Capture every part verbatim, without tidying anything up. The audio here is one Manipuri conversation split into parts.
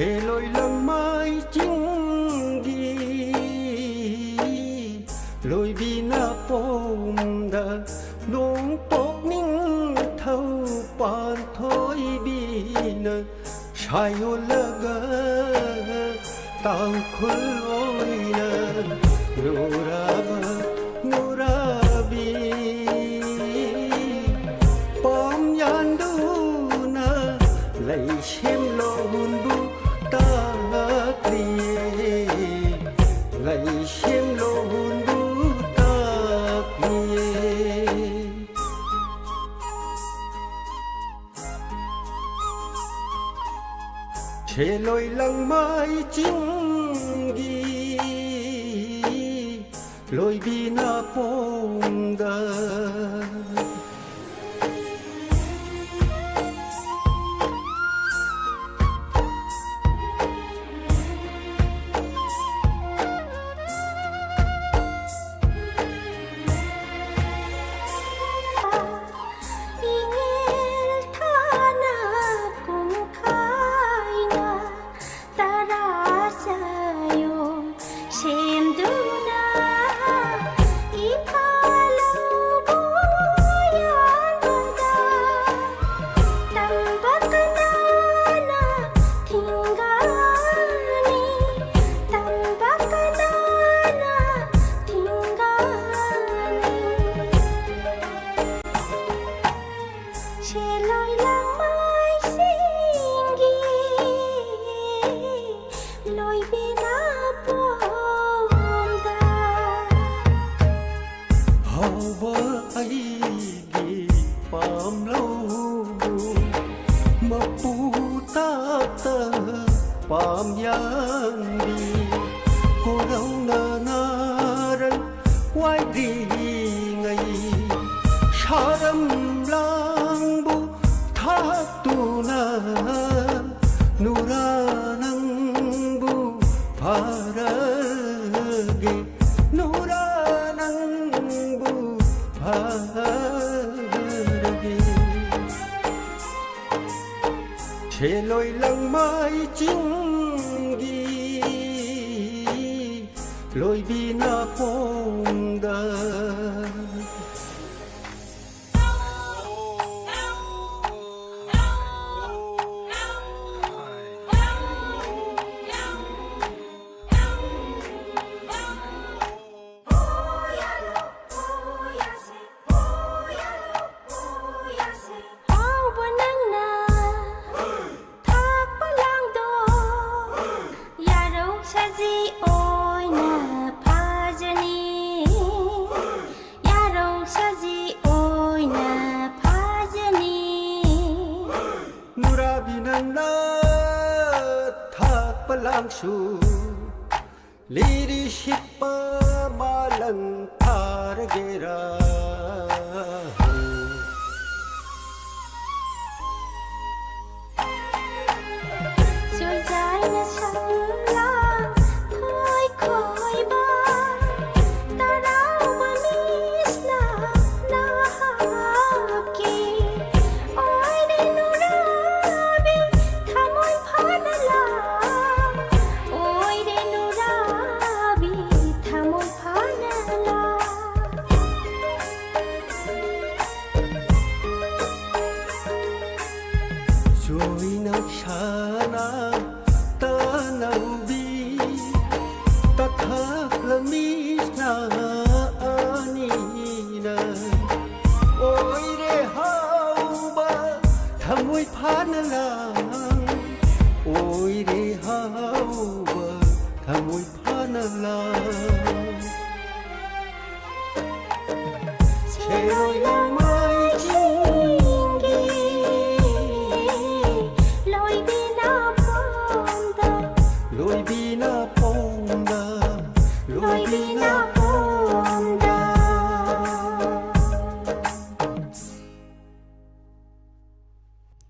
ꯁꯦꯂꯣꯏ ꯂꯪꯃꯥꯏ ꯆꯤꯡꯒꯤ ꯂꯣꯏꯕꯤꯅ ꯄꯣꯝꯗ ꯅꯣꯡꯄꯣꯛ ꯅꯤꯡꯊꯧ ꯄꯥꯟꯊꯣꯏꯕꯤꯅ ꯁꯥꯏꯌꯣꯜꯂꯒ ꯇꯥꯡꯈꯨꯜ ꯑꯣꯏꯅ ꯅꯨꯔꯥꯕ ꯅꯨꯔꯥꯕꯤ ꯄꯥꯝ ꯌꯥꯟꯗꯨꯅ ꯂꯩꯁꯦꯝ ꯂꯣꯟꯕꯨ ꯇꯥꯛꯂꯤꯌꯦ, ꯂꯩꯁꯦꯝ ꯂꯣꯟꯕꯨ ꯇꯥꯛꯂꯤꯌꯦ꯫ ꯁꯦꯂꯣꯏ ꯂꯪꯃꯥꯏ ꯆꯤꯡꯒꯤ ꯂꯣꯏꯕꯤꯅ ꯄꯣꯡꯗ ꯏꯉꯦꯜ ꯊꯥꯅ ꯀꯨꯝꯈꯥꯏꯅ ꯇꯔꯥ ꯆꯌꯣꯜ ꯁꯦꯝꯗꯨꯅ ꯏꯄꯥ ꯂꯧꯕꯨ ꯌꯥꯟꯕꯗ ꯇꯝꯕ ꯀꯅꯥꯅ ꯊꯤꯡꯒꯅꯤ? ꯇꯝꯕ ꯀꯅꯥꯅ ꯊꯤꯡꯒꯅꯤ? ꯁꯦꯂꯣꯏ ꯂꯪꯃꯥꯏꯁꯤꯡꯒꯤ ꯂꯣꯏꯕꯤꯅ ꯄꯣꯝꯗ ꯍꯧꯕ ꯑꯩꯒꯤ ꯄꯥꯝꯂꯧꯕꯨ ꯃꯄꯨ ꯇꯥꯛꯇ ꯄꯥꯝ ꯌꯥꯟꯕꯤ ꯀꯣꯔꯧꯅ ꯅꯥꯔꯜ ꯋꯥꯏꯗ꯭ꯔꯤꯉꯩ ꯁꯥꯔꯝ ꯂꯥꯡꯕꯨ ꯊꯥꯛꯇꯨꯅ ꯅꯨꯔꯥ ꯅꯪꯕꯨ ꯐꯥꯔꯒꯦ, ꯅꯨꯔꯥ ꯅꯪꯕꯨ ꯐꯥꯔꯒꯦ꯫ ꯁꯦꯂꯣꯏ ꯂꯪꯃꯥꯏ ꯆꯤꯡꯒꯤ ꯂꯣꯏꯕꯤ ꯅꯥꯄꯣꯝꯗ꯫ ꯍꯥꯎꯕ ꯅꯪꯅ ꯊꯥꯛꯄ ꯂꯥꯡꯗꯣ ꯌꯥꯔꯧ ꯁꯖꯤ ꯑꯣꯏꯅ ꯐꯥꯖꯅꯤ, ꯌꯥꯔꯧ ꯁꯖꯤ ꯑꯣꯏꯅ ꯐꯥꯖꯅꯤ꯫ ꯅꯨꯔꯥꯕꯤ ꯅꯪꯅ ꯊꯥꯛꯄ ꯂꯥꯡꯁꯨ ꯂꯤꯔꯤ ꯁꯤꯠꯄ ꯃꯥꯂꯪ ꯊꯥꯔꯒꯦꯔꯥ? ꯆꯨꯖꯥꯏꯅ ꯁꯝꯂꯥꯡ ꯈꯣꯏ ꯈꯣꯏꯕ ꯇꯔꯥꯎꯕ ꯃꯤꯁꯅ ꯅꯍꯥꯛꯀꯤ ꯑꯣꯏꯔꯦ ꯅꯨꯔꯥꯕꯤ ꯊꯃꯣꯏ ꯐꯥꯅ ꯂꯥ, ꯑꯣꯏꯔꯦ ꯅꯨꯔꯥꯕꯤ ꯊꯃꯣꯏ ꯐꯥꯅ ꯂꯥ꯫ ꯆꯣꯏꯅ ꯁꯥꯅ ꯇꯥꯅꯧꯕꯤ ꯇꯊꯥꯛꯂꯃꯤꯁꯅ ꯑꯅꯤꯅ ꯑꯣꯏꯔꯦ ꯍꯥꯎꯕ ꯊꯃꯣꯏ ꯐꯥꯅ ꯂꯥꯡ, ꯑꯣꯏꯔꯦ ꯍꯥꯎꯕ ꯊꯃꯣꯏ ꯐꯥꯅ ꯂꯥꯡ꯫ ꯁꯦꯔꯣꯏ ꯂꯥꯡꯃꯥꯏꯁꯤꯡꯒꯤ ꯂꯣꯏꯕꯤꯅ ꯄꯣꯝꯗ, ꯂꯣꯏꯕꯤꯅ ꯄꯣꯝꯗ, ꯂꯣꯏꯕꯤꯅ ꯄꯣꯝꯗ꯫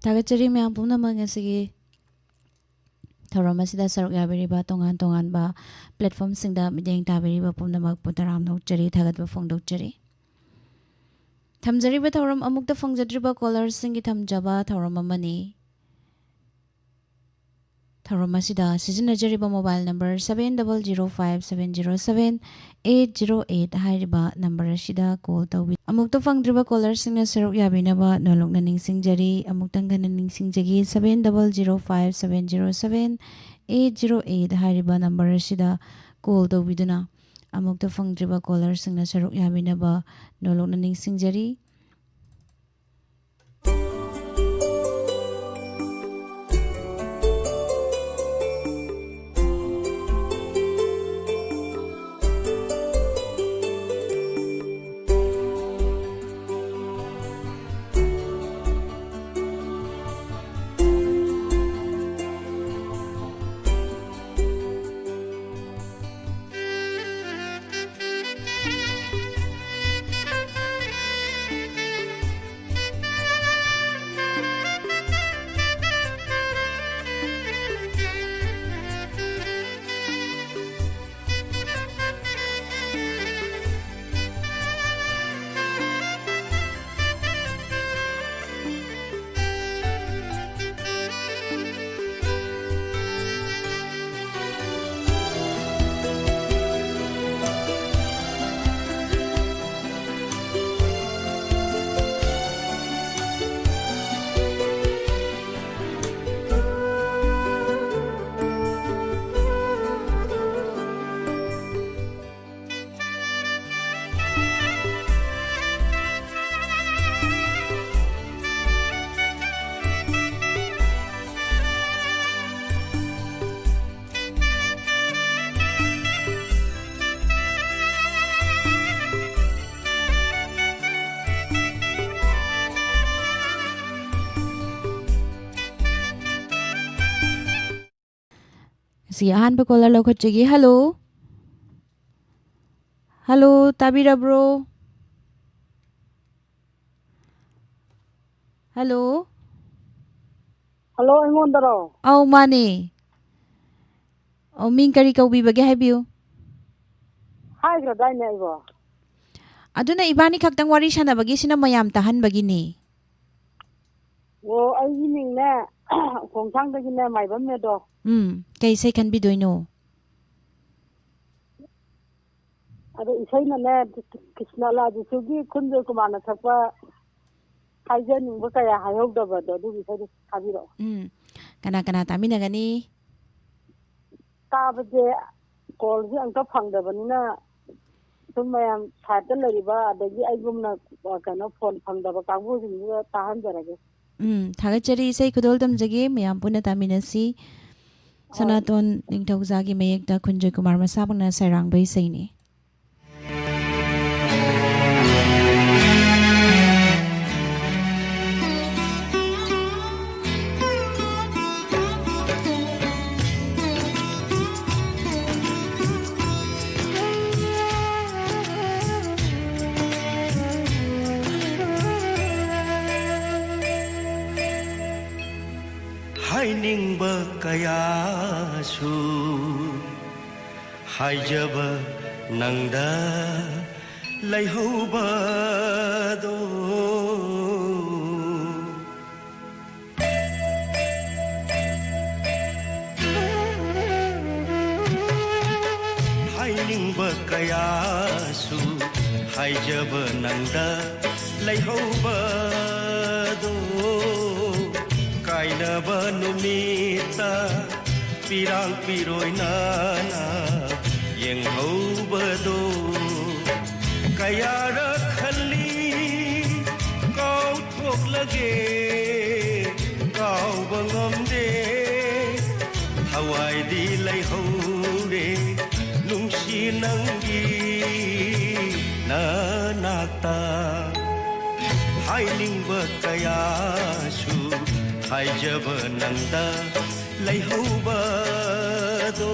ꯊꯥꯒꯠꯆꯔꯤ ꯃꯌꯥꯝ ꯄꯨꯝꯅꯃꯛ ꯉꯁꯤꯒꯤ ꯊꯧꯔꯝ ꯑꯁꯤꯗ ꯁꯔꯨꯛ ꯌꯥꯕꯤꯔꯤꯕ ꯇꯣꯉꯥꯟ ꯇꯣꯉꯥꯟꯕ platformꯁꯤꯡꯗ ꯃꯤꯠꯌꯦꯡ ꯇꯥꯕꯤꯔꯤꯕ ꯄꯨꯝꯅꯃꯛꯄꯨ ꯇꯔꯥꯝꯅ ꯑꯣꯛꯆꯔꯤ, ꯊꯥꯒꯠꯄ ꯐꯣꯡꯗꯣꯛꯆꯔꯤ꯫ ꯊꯝꯖꯔꯤꯕ ꯊꯧꯔꯝ ꯑꯃꯨꯛꯇ ꯐꯪꯖꯗ꯭ꯔꯤꯕ callerꯁꯤꯡꯒꯤ ꯊꯝꯖꯕ ꯊꯧꯔꯝ ꯑꯃꯅꯤ꯫ ꯊꯧꯔꯝ ꯑꯁꯤꯗ ꯁꯤꯖꯤꯟꯅꯖꯔꯤꯕ mobile number seven double zero five seven zero seven eight zero eight ꯍꯥꯏꯔꯤꯕ number ꯑꯁꯤꯗ call ꯇꯧꯕꯤ꯫ ꯑꯃꯨꯛꯇ ꯐꯪꯗ꯭ꯔꯤꯕ callerꯁꯤꯡꯅ ꯁꯔꯨꯛ ꯌꯥꯕꯤꯅꯕ ꯅꯣꯂꯨꯛꯅ ꯅꯤꯡꯁꯤꯡꯖꯔꯤ꯫ ꯑꯃꯨꯛꯇꯪ ꯍꯟꯅ ꯅꯤꯡꯁꯤꯡꯖꯒꯦ, seven double zero five seven zero seven eight zero eight ꯍꯥꯏꯔꯤꯕ number ꯑꯁꯤꯗ call ꯇꯧꯕꯤꯗꯨꯅ ꯑꯃꯨꯛꯇ ꯐꯪꯗ꯭ꯔꯤꯕ callerꯁꯤꯡꯅ ꯁꯔꯨꯛ ꯌꯥꯕꯤꯅꯕ ꯅꯣꯂꯨꯛꯅ ꯅꯤꯡꯁꯤꯡꯖꯔꯤ꯫ ꯁꯤ ꯑꯍꯥꯟꯕ caller ꯂꯧꯈꯠꯆꯒꯦ꯫ Hello, hello, ꯇꯥꯕꯤꯔꯕ꯭ꯔꯣ? Hello? Hello, ꯑꯩꯉꯣꯟꯗꯔꯣ? ꯑꯧ, ꯃꯥꯅꯦ꯫ ꯑꯧ, ꯃꯤꯡ ꯀꯔꯤ ꯀꯧꯕꯤꯕꯒꯦ ꯍꯥꯏꯕꯤꯌꯨ꯫ ꯍꯥꯏꯈ꯭ꯔꯗꯥꯏꯅꯦ ꯑꯩꯕꯣ? ꯑꯗꯨꯅ ꯏꯕꯥꯅꯤ ꯈꯛꯇꯪ ꯋꯥꯔꯤ ꯁꯥꯟꯅꯕꯒꯤ, ꯁꯤꯅ ꯃꯌꯥꯝ ꯇꯥꯍꯟꯕꯒꯤꯅꯤ꯫ ꯑꯣ, ꯑꯩꯒꯤ ꯃꯤꯡꯅꯦ, ꯈꯣꯡꯁꯥꯡꯗꯒꯤꯅꯦ ꯃꯥꯏꯕꯝ ꯃꯦꯗꯣ꯫ ꯎꯝ, ꯀꯩ ꯏꯁꯩ ꯈꯟꯕꯤꯗꯣꯏꯅꯣ? ꯑꯗꯣ ꯏꯁꯩꯅꯅꯦ, ꯀ꯭ꯔꯤꯁꯅ ꯂꯥꯜ ꯖꯤꯁꯨꯒꯤ ꯈꯨꯟꯖꯣꯏ ꯀꯨꯃꯥꯔꯅ ꯁꯛꯄ ꯍꯥꯏꯖꯅꯤꯡꯕ ꯀꯌꯥ ꯍꯥꯏꯍꯧꯗꯕꯗꯣ, ꯑꯗꯨꯒꯤ ꯏꯁꯩꯗꯣ ꯊꯥꯕꯤꯔꯛꯑꯣ꯫ ꯎꯝ, ꯀꯅꯥ ꯀꯅꯥ ꯇꯥꯃꯤꯟꯅꯒꯅꯤ? ꯇꯥꯕꯁꯦ ꯀꯣꯜꯁꯦ ꯑꯝꯇ ꯐꯪꯗꯕꯅꯤꯅ, ꯁꯨꯝ ꯃꯌꯥꯝ ꯁꯥꯏꯠꯇ ꯂꯩꯔꯤꯕ, ꯑꯗꯒꯤ ꯑꯩꯒꯨꯝꯅ, ꯑ, ꯀꯩꯅꯣ, ꯐꯣꯟ ꯐꯪꯗꯕ ꯀꯥꯡꯕꯨꯁꯤꯡꯗꯨꯗ ꯇꯥꯍꯟꯖꯔꯒꯦ꯫ ꯎꯝ, ꯊꯥꯒꯠꯆꯔꯤ꯫ ꯏꯁꯩ ꯈꯨꯗꯣꯜ ꯇꯝꯖꯒꯦ, ꯃꯌꯥꯝ ꯄꯨꯟꯅ ꯇꯥꯃꯤꯟꯅꯁꯤ꯫ ꯍꯣꯏ꯫ ꯁꯅꯥꯇꯣꯟ ꯅꯤꯡꯊꯧꯖꯥꯒꯤ ꯃꯌꯦꯛꯇ ꯈꯨꯟꯖꯣꯏ ꯀꯨꯃꯥꯔ ꯃꯁꯥꯃꯛꯅ ꯁꯩꯔꯥꯡꯕ ꯏꯁꯩꯅꯤ꯫ ꯍꯥꯏꯅꯤꯡꯕ ꯀꯌꯥꯁꯨ ꯍꯥꯏꯖꯕ ꯅꯪꯗ ꯂꯩꯍꯧꯕꯗꯣ꯫ ꯍꯥꯏꯅꯤꯡꯕ ꯀꯌꯥꯁꯨ ꯍꯥꯏꯖꯕ ꯅꯪꯗ ꯂꯩꯍꯧꯕꯗꯣ꯫ ꯀꯥꯏꯅꯕ ꯅꯨꯃꯤꯠꯇ ꯄꯤꯔꯥꯡ ꯄꯤꯔꯣꯏꯅꯅ ꯌꯦꯡꯍꯧꯕꯗꯣ꯫ ꯀꯌꯥꯔꯛ ꯈꯜꯂꯤ ꯀꯥꯎꯊꯣꯛꯂꯒꯦ, ꯀꯥꯎꯕ ꯉꯝꯗꯦ꯫ ꯊꯋꯥꯏꯗꯤ ꯂꯩꯍꯧꯔꯦ ꯅꯨꯡꯁꯤ ꯅꯪꯒꯤ ꯅꯅꯥꯛꯇ꯫ ꯍꯥꯏꯅꯤꯡꯕ ꯀꯌꯥꯁꯨ ꯍꯥꯏꯖꯕ ꯅꯪꯗ ꯂꯩꯍꯧꯕꯗꯣ꯫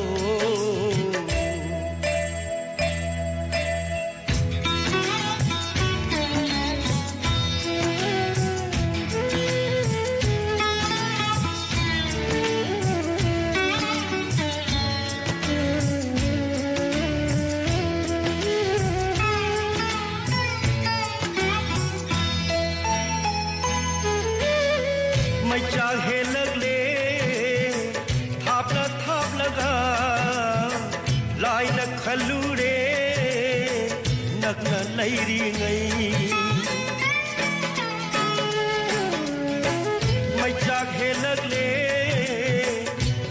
ꯃꯩꯆꯥꯛ ꯍꯦꯜꯂꯛ ꯂꯥꯏꯅ ꯈꯜꯂꯨꯔꯦ ꯅꯛꯅ ꯂꯩꯔꯤꯉꯩ꯫ ꯃꯩꯆꯥꯛ ꯍꯦꯜꯂꯛꯂꯦ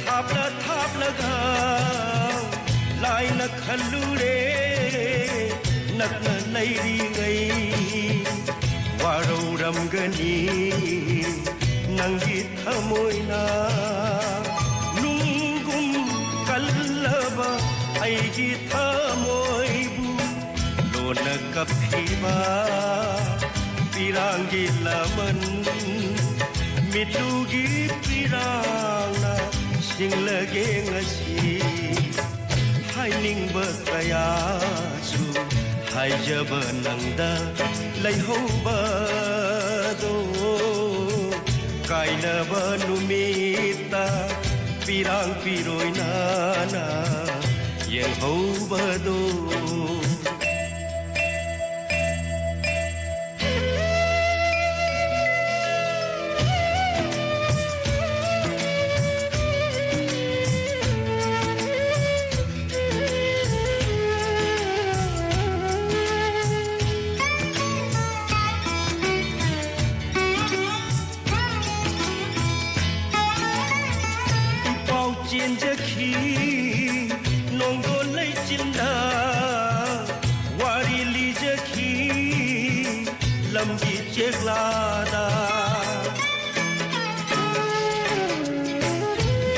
ꯊꯥꯞꯂ ꯊꯥꯞꯂꯒ꯫ ꯂꯥꯏꯅ ꯈꯜꯂꯨꯔꯦ ꯅꯛꯅ ꯂꯩꯔꯤꯉꯩ꯫ ꯋꯥꯔꯧꯔꯝꯒꯅꯤ ꯅꯪꯒꯤ ꯊꯃꯣꯏꯅ꯫ ꯅꯨꯡꯒꯨꯝ ꯀꯜꯂꯕ ꯑꯩꯒꯤ ꯊꯃꯣꯏꯕꯨ ꯂꯣꯟꯅ ꯀꯞꯈꯤꯕ ꯄꯤꯔꯥꯡꯒꯤ ꯂꯃꯟ꯫ ꯃꯤꯠꯂꯨꯒꯤ ꯄꯤꯔꯥꯡꯅ ꯁꯤꯡꯂꯒꯦ ꯉꯁꯤ꯫ ꯍꯥꯏꯅꯤꯡꯕ ꯀꯌꯥꯁꯨ ꯍꯥꯏꯖꯕ ꯅꯪꯗ ꯂꯩꯍꯧꯕꯗꯣ꯫ ꯀꯥꯏꯅꯕ ꯅꯨꯃꯤꯠꯇ ꯄꯤꯔꯥꯡ ꯄꯤꯔꯣꯏꯅꯅ ꯌꯦꯡꯍꯧꯕꯗꯣ꯫ ꯄꯥꯎ ꯆꯦꯟꯖꯈꯤ ꯅꯣꯡꯗꯣꯟ ꯂꯩꯆꯤꯟꯗ, ꯋꯥꯔꯤ ꯂꯤꯖꯈꯤ ꯂꯝꯒꯤ ꯆꯦꯛꯂꯥꯗ꯫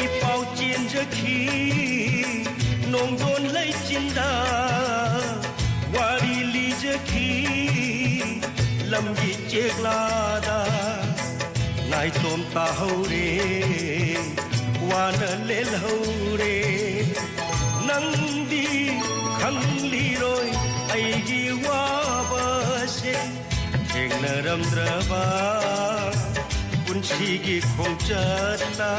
ꯏꯄꯥꯎ ꯆꯦꯟꯖꯈꯤ ꯅꯣꯡꯗꯣꯟ ꯂꯩꯆꯤꯟꯗ, ꯋꯥꯔꯤ ꯂꯤꯖꯈꯤ ꯂꯝꯒꯤ ꯆꯦꯛꯂꯥꯗ꯫ ꯅꯥꯏꯇꯣꯝ ꯇꯥꯍꯧꯔꯦ ꯋꯥꯅ ꯂꯦꯜꯍꯧꯔꯦ꯫ ꯅꯪꯗꯤ ꯈꯪꯂꯤꯔꯣꯏ ꯑꯩꯒꯤ ꯋꯥꯕꯁꯦ꯫ ꯊꯦꯡꯅꯔꯝꯗ꯭ꯔꯕ ꯄꯨꯟꯁꯤꯒꯤ ꯈꯣꯡꯆꯠꯇ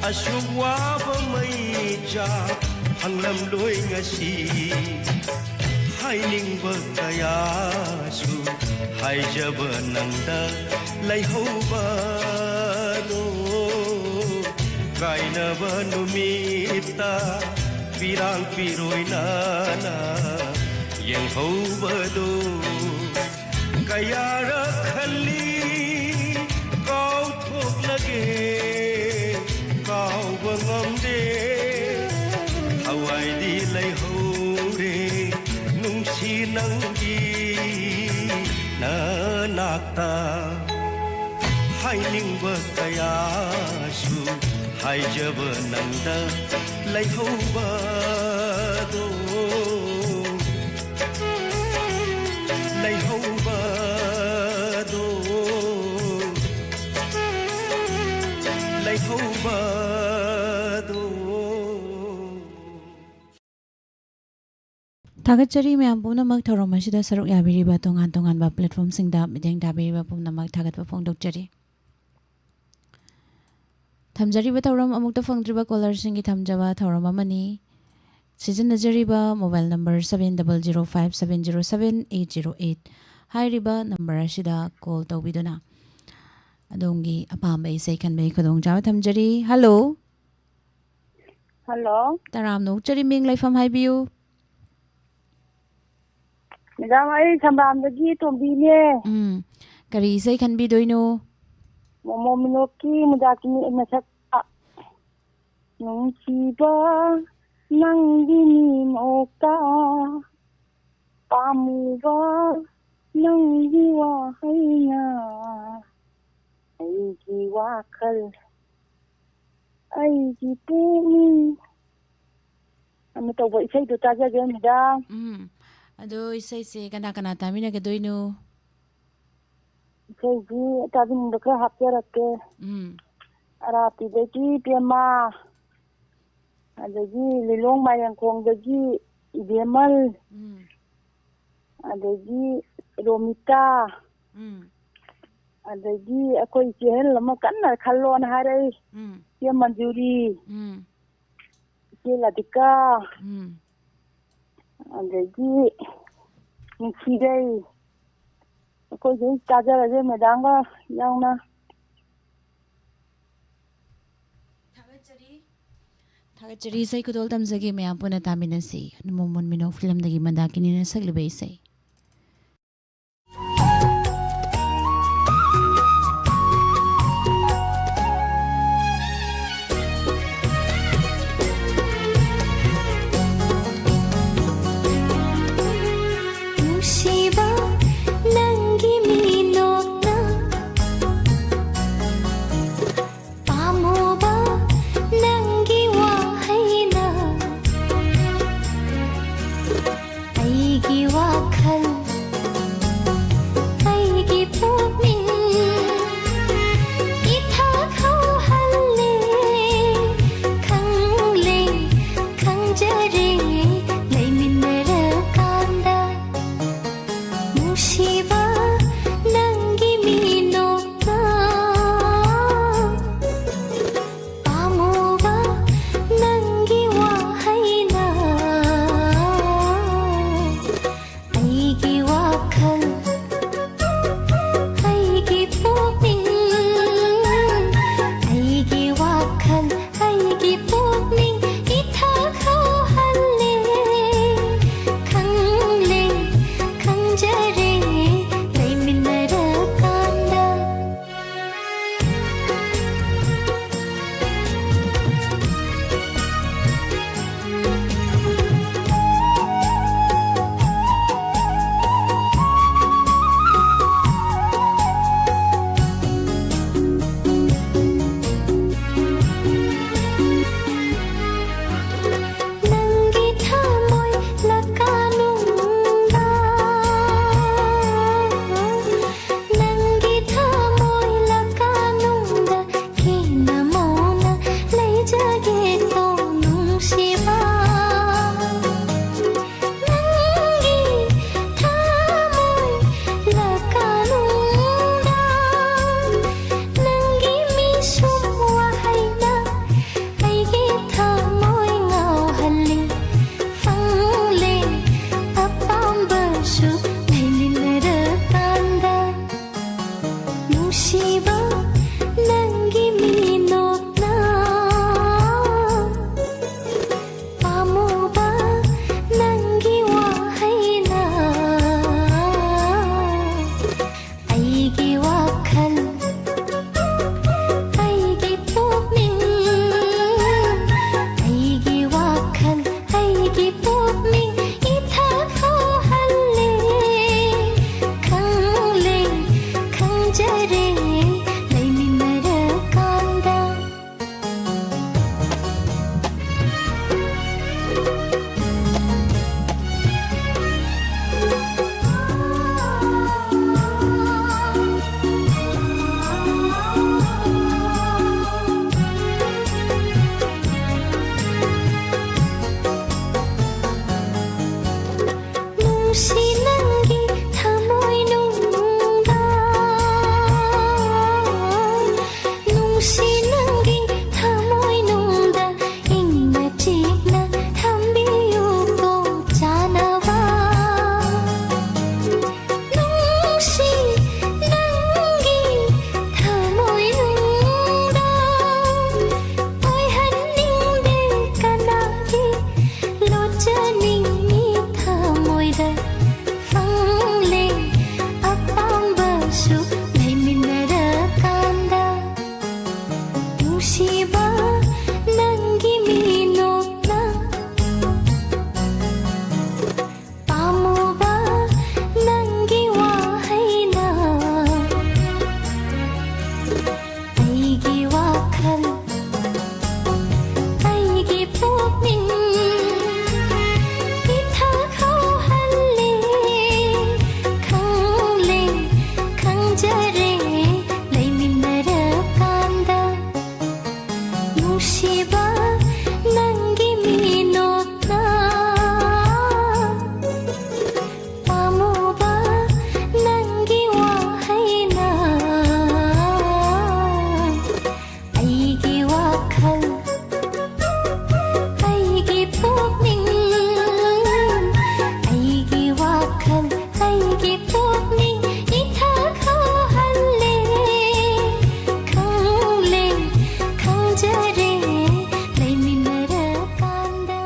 ꯑꯁꯨꯛ ꯋꯥꯕ ꯃꯩꯆꯥꯛ ꯐꯪꯂꯝꯂꯣꯏ ꯉꯁꯤ꯫ ꯍꯥꯏꯅꯤꯡꯕ ꯀꯌꯥꯁꯨ ꯍꯥꯏꯖꯕ ꯅꯪꯗ ꯂꯩꯍꯧꯕꯗꯣ꯫ ꯀꯥꯏꯅꯕ ꯅꯨꯃꯤꯠꯇ ꯄꯤꯔꯥꯡ ꯄꯤꯔꯣꯏ ꯅꯥꯅ ꯌꯦꯡꯍꯧꯕꯗꯣ ꯀꯌꯥꯔꯛ ꯈꯜꯂꯤ ꯀꯥꯎꯊꯣꯛꯂꯒꯦ ꯀꯥꯎꯕ ꯉꯝꯗꯦ ꯊꯋꯥꯏꯗꯤ ꯂꯩꯍꯧꯔꯦ ꯅꯨꯡꯁꯤ ꯅꯪꯒꯤ ꯅꯅꯥꯛꯇ ꯍꯥꯏꯅꯤꯡꯕ ꯀꯌꯥꯁꯨ ꯍꯥꯏꯖꯕ ꯅꯪꯗ ꯂꯩꯍꯧꯕꯗꯣ ꯂꯩꯍꯧꯕꯗꯣ ꯂꯩꯍꯧꯕꯗꯣ ꯊꯥꯒꯠꯆꯔꯤ ꯃꯌꯥꯝ ꯄꯨꯝꯅꯃꯛ ꯊꯧꯔꯝ ꯑꯁꯤꯗ ꯁꯔꯨꯛ ꯌꯥꯕꯤꯔꯤꯕ ꯇꯣꯉꯥꯟ ꯇꯣꯉꯥꯟꯕ platformꯁꯤꯡꯗ ꯃꯤꯠꯌꯦꯡ ꯊꯥꯕꯤꯔꯤꯕ ꯄꯨꯝꯅꯃꯛ ꯊꯥꯒꯠꯄ ꯐꯣꯡꯗꯣꯛꯆꯔꯤ꯫ ꯊꯝꯖꯔꯤꯕ ꯊꯧꯔꯝ ꯑꯃꯨꯛꯇ ꯐꯪꯗ꯭ꯔꯤꯕ callerꯁꯤꯡꯒꯤ ꯊꯝꯖꯕ ꯊꯧꯔꯝ ꯑꯃꯅꯤ꯫ ꯁꯤꯖꯤꯟꯅꯖꯔꯤꯕ mobile number seven double zero five seven zero seven eight zero eight ꯍꯥꯏꯔꯤꯕ number ꯑꯁꯤꯗ call ꯇꯧꯕꯤꯗꯨꯅ ꯑꯗꯣꯝꯒꯤ ꯑꯄꯥꯝꯕ ꯏꯁꯩ ꯈꯟꯕꯒꯤ ꯈꯨꯗꯣꯡꯆꯥꯕ ꯊꯝꯖꯔꯤ꯫ Hello꯫ Hello꯫ ꯇꯔꯥꯝꯅ ꯑꯣꯛꯆꯔꯤ, ꯃꯤꯡ ꯂꯩꯐꯝ ꯍꯥꯏꯕꯤꯌꯨ꯫ Madam, ꯑꯩ ꯁꯝꯕ꯭ꯔꯥꯝꯗꯒꯤ ꯇꯣꯝꯕꯤꯅꯦ꯫ ꯎꯝ, ꯀꯔꯤ ꯏꯁꯩ ꯈꯟꯕꯤꯗꯣꯏꯅꯣ? ꯃꯣꯃꯣ ꯃꯤꯅꯣꯛꯀꯤ ꯃꯨꯗꯥꯀꯤ ꯃꯁꯛ ꯅꯨꯡꯁꯤꯕ ꯅꯪꯒꯤ ꯃꯤꯅꯣꯛꯇ ꯄꯥꯝꯃꯨꯕ ꯅꯪꯒꯤ ꯋꯥꯍꯩꯅ ꯑꯩꯒꯤ ꯋꯥꯈꯜ ꯑꯩꯒꯤ ꯄꯨꯛꯅꯤꯡ ꯑꯅ ꯇꯧꯕ ꯏꯁꯩꯗꯣ ꯇꯥꯖꯒꯦ ꯃꯦꯗꯥꯝ꯫ ꯎꯝ, ꯑꯗꯣ ꯏꯁꯩꯁꯦ ꯀꯅꯥ ꯀꯅꯥ ꯇꯥꯃꯤꯟꯅꯒꯗꯣꯏꯅꯣ? ꯏꯁꯩꯁꯤ ꯇꯥꯕꯤꯅꯤꯡꯕ ꯈꯔ ꯍꯥꯞꯆꯔꯛꯀꯦ꯫ ꯎꯝ꯫ ꯑꯔꯥꯞꯄꯤꯗꯒꯤ ꯄꯦꯃꯥ, ꯑꯗꯒꯤ ꯂꯤꯂꯣꯡ ꯃꯥꯏꯔꯦꯟꯈꯣꯡꯗꯒꯤ ꯏꯕꯦꯝꯃꯜ, ꯎꯝ꯫ ꯑꯗꯒꯤ ꯔꯣꯃꯤꯇꯥ, ꯎꯝ꯫ ꯑꯗꯒꯤ ꯑꯩꯈꯣꯏ ꯏꯆꯦ ꯑꯍꯜ ꯑꯃ ꯀꯟꯅ ꯈꯜꯂꯣꯅ ꯍꯥꯏꯔꯛꯏ꯫ ꯎꯝ꯫ ꯏꯆꯦ ꯃꯟꯖꯨꯔꯤ, ꯎꯝ꯫ ꯏꯆꯦ ꯂꯥꯗꯤꯀꯥ, ꯎꯝ꯫ ꯑꯗꯒꯤ ꯅꯨꯡꯁꯤꯔꯩ, ꯑꯩꯈꯣꯏꯁꯨ ꯇꯥꯖꯔꯒꯦ ꯃꯦꯗꯥꯝꯒ ꯌꯥꯎꯅ꯫ ꯊꯥꯒꯠꯆꯔꯤ꯫ ꯊꯥꯒꯠꯆꯔꯤ, ꯏꯁꯩ ꯈꯨꯗꯣꯜ ꯇꯝꯖꯒꯦ꯫ ꯃꯌꯥꯝ ꯄꯨꯟꯅ ꯇꯥꯃꯤꯟꯅꯁꯤ꯫ ꯅꯣꯡꯃꯣꯟ ꯃꯤꯅꯣꯛ ꯐꯤꯂꯝꯗꯒꯤ ꯃꯟꯗꯥꯀꯤꯅꯤꯅ ꯁꯛꯂꯤꯕ ꯏꯁꯩ꯫ ꯅꯨꯡꯁꯤꯕ ꯅꯪꯒꯤ ꯃꯤꯅꯣꯛꯅ, ꯄꯥꯝꯃꯨꯕ ꯅꯪꯒꯤ ꯋꯥꯍꯩꯅ ꯑꯩꯒꯤ ꯋꯥꯈꯜ ꯅꯨꯡꯁꯤ ꯅꯪꯒꯤ ꯊꯃꯣꯏꯅꯨꯡꯗ, ꯅꯨꯡꯁꯤ ꯅꯪꯒꯤ ꯊꯃꯣꯏꯅꯨꯡꯗ ꯏꯪꯅ ꯆꯤꯛꯅ ꯊꯝꯕꯤꯌꯨꯀꯣ ꯆꯥꯅꯕ꯫ ꯅꯨꯡꯁꯤ ꯅꯪꯒꯤ ꯊꯃꯣꯏꯅꯨꯡꯗ ꯑꯣꯏꯍꯟꯅꯤꯡꯗꯦ ꯀꯅꯥꯒꯤ ꯂꯣꯠꯆꯅꯤꯡꯉꯤ ꯊꯃꯣꯏꯗ ꯐꯪꯂꯦ ꯑꯄꯥꯝꯕꯁꯨ ꯂꯩꯃꯤꯟꯅꯔꯀꯥꯟꯗ꯫ ꯅꯨꯡꯁꯤꯕ ꯅꯪꯒꯤ ꯃꯤꯅꯣꯛꯅ, ꯄꯥꯝꯃꯨꯕ ꯅꯪꯒꯤ ꯋꯥꯍꯩꯅ ꯑꯩꯒꯤ ꯋꯥꯈꯜ, ꯑꯩꯒꯤ ꯄꯨꯛꯅꯤꯡ ꯏꯊꯛ ꯍꯧꯍꯜꯂꯦ꯫ ꯈꯪꯂꯦ, ꯈꯪꯖꯔꯦ, ꯂꯩꯃꯤꯟꯅꯔꯀꯥꯟꯗ꯫ ꯅꯨꯡꯁꯤꯕ ꯅꯪꯒꯤ ꯃꯤꯅꯣꯛꯅ, ꯄꯥꯝꯃꯨꯕ ꯅꯪꯒꯤ ꯋꯥꯍꯩꯅ ꯑꯩꯒꯤ ꯋꯥꯈꯜ, ꯑꯩꯒꯤ ꯄꯨꯛꯅꯤꯡ, ꯑꯩꯒꯤ ꯋꯥꯈꯜ, ꯑꯩꯒꯤ ꯄꯨꯛꯅꯤꯡ ꯏꯊꯛ ꯍꯧꯍꯜꯂꯦ꯫ ꯈꯪꯂꯦ, ꯈꯪꯖꯔꯦ, ꯂꯩꯃꯤꯟꯅꯔꯀꯥꯟꯗ꯫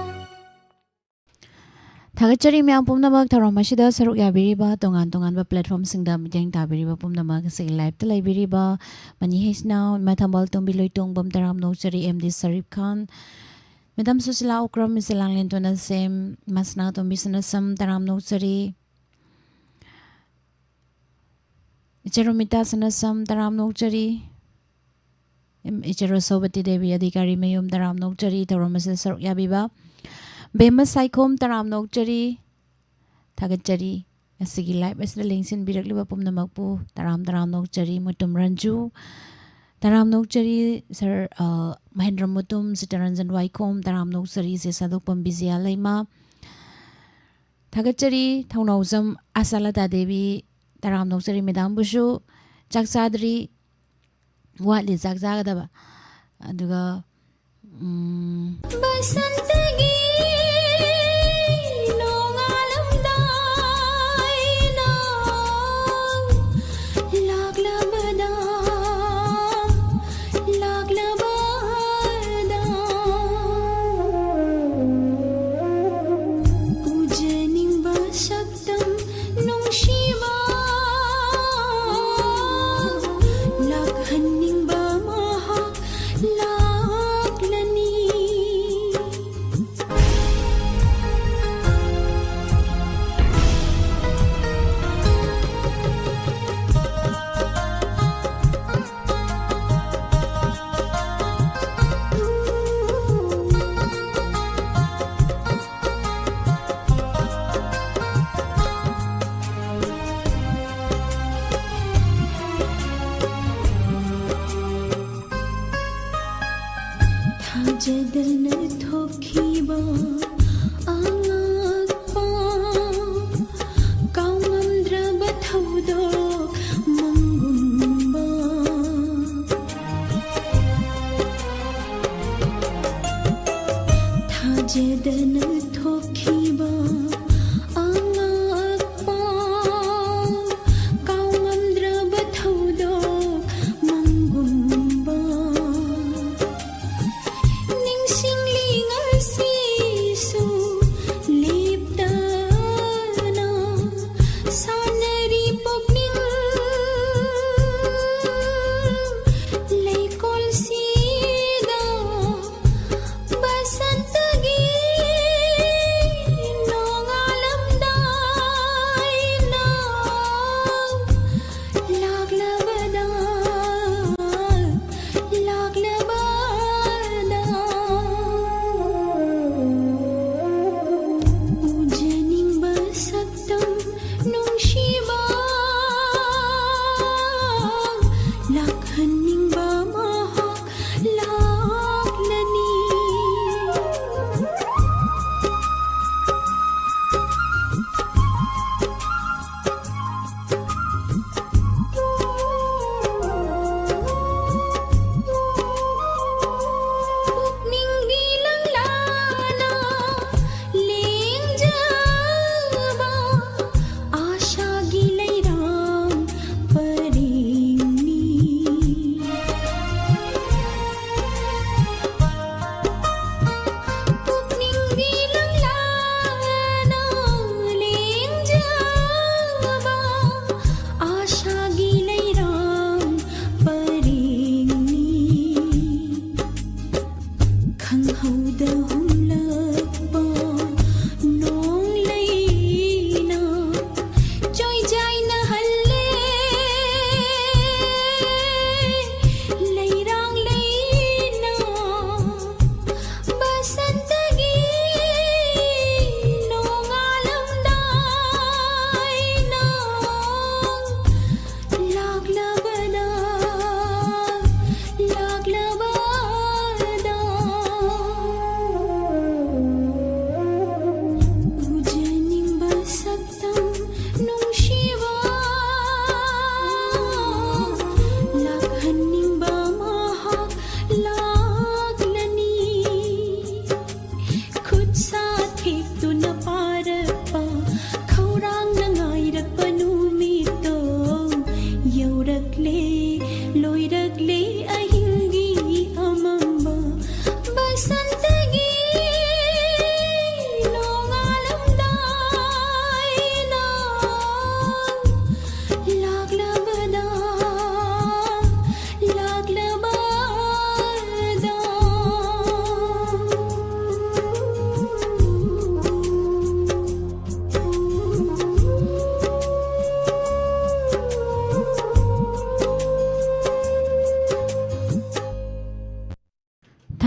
ꯊꯥꯒꯠꯆꯔꯤ ꯃꯌꯥꯝ ꯄꯨꯝꯅꯃꯛ ꯊꯧꯔꯝ ꯑꯁꯤꯗ ꯁꯔꯨꯛ ꯌꯥꯕꯤꯔꯤꯕ, ꯇꯣꯉꯥꯟ ꯇꯣꯉꯥꯟꯕ platformꯁꯤꯡꯗ ꯃꯤꯠꯌꯦꯡ ꯇꯥꯕꯤꯔꯤꯕ ꯄꯨꯝꯅꯃꯛ, ꯑꯁꯤꯒꯤ liveꯇ ꯂꯩꯕꯤꯔꯤꯕ ꯃꯅꯤ ꯍꯩꯁꯅꯥꯝ, ꯏꯃꯥ ꯊꯝꯕꯥꯜ ꯇꯣꯝꯕꯤ ꯂꯣꯏꯇꯣꯡꯕꯝ, ꯇꯔꯥꯝꯅ ꯑꯣꯛꯆꯔꯤ꯫ ꯑꯦꯝ ꯗꯤ ꯁꯔꯤꯐ ꯈꯥꯟ, ꯃꯦꯗꯥꯝ ꯁꯨꯁꯤꯂꯥ ꯎꯀ꯭ꯔꯝ, ꯃꯤꯁ ꯂꯥꯡꯂꯦꯟ ꯇꯣꯅꯥꯁꯦꯝ, ꯏꯃꯥ ꯁꯅꯥꯇꯣꯝꯕꯤ ꯁꯅꯥꯁꯝ, ꯇꯔꯥꯝꯅ ꯑꯣꯛꯆꯔꯤ꯫ ꯏꯆꯦ ꯔꯣꯃꯤꯇꯥ ꯁꯅꯥꯁꯝ, ꯇꯔꯥꯝꯅ ꯑꯣꯛꯆꯔꯤ꯫ ꯏꯝ, ꯏꯆꯦ ꯔꯣꯁꯣꯕꯇꯤ ꯗꯦꯕꯤ ꯑꯙꯤꯀꯥꯔꯤ ꯃꯌꯨꯝ, ꯇꯔꯥꯝꯅ ꯑꯣꯛꯆꯔꯤ꯫ ꯊꯧꯔꯝ ꯑꯁꯤꯗ ꯁꯔꯨꯛ ꯌꯥꯕꯤꯕ ꯕꯦꯝꯃ ꯁꯥꯏꯈꯣꯝ, ꯇꯔꯥꯝꯅ ꯑꯣꯛꯆꯔꯤ꯫ ꯊꯥꯒꯠꯆꯔꯤ꯫ ꯉꯁꯤꯒꯤ live ꯑꯁꯤꯗ ꯂꯦꯡꯁꯤꯟꯕꯤꯔꯛꯂꯤꯕ ꯄꯨꯝꯅꯃꯛꯄꯨ ꯇꯔꯥꯝ ꯇꯔꯥꯝꯅ ꯑꯣꯛꯆꯔꯤ꯫ ꯃꯨꯇꯨꯝ ꯔꯟꯖꯨ, ꯇꯔꯥꯝꯅ ꯑꯣꯛꯆꯔꯤ꯫ ꯁꯔ, ꯑ, ꯃꯍꯦꯟꯗ꯭ꯔ ꯃꯨꯇꯨꯝ, ꯁꯤꯇꯔꯟꯖꯟ ꯋꯥꯏꯈꯣꯝ, ꯇꯔꯥꯝꯅ ꯑꯣꯛꯆꯔꯤ꯫ ꯁꯦ ꯁꯥꯗꯣꯛꯄꯝ ꯕꯤꯖꯤꯌꯥ ꯂꯩꯃ, ꯊꯥꯒꯠꯆꯔꯤ ꯊꯧꯅꯥꯎꯖꯝ ꯑꯁꯥꯂꯇꯥ ꯗꯦꯕꯤ, ꯇꯔꯥꯝꯅ ꯑꯣꯛꯆꯔꯤ꯫ ꯃꯦꯗꯥꯝꯕꯨꯁꯨ ꯆꯥꯛ ꯆꯥꯗ꯭ꯔꯤ, ꯋꯥꯠꯂꯤ ꯆꯥꯛ ꯆꯥꯒꯗꯕ꯫ ꯑꯗꯨꯒ ꯎꯝ, ꯕꯁꯟꯇꯒꯤ ꯅꯣꯡꯉꯥꯜꯂꯝꯗꯥꯏꯅ ꯂꯥꯛꯂꯕꯗ, ꯂꯥꯛꯂꯕꯗ ꯎꯖꯅꯤꯡꯕ ꯁꯛꯇꯝ ꯅꯨꯡꯁꯤꯕ ꯂꯥꯛꯍꯟꯅꯤꯡꯕ ꯃꯍꯥꯛ ꯂꯥꯛꯂꯅꯤ꯫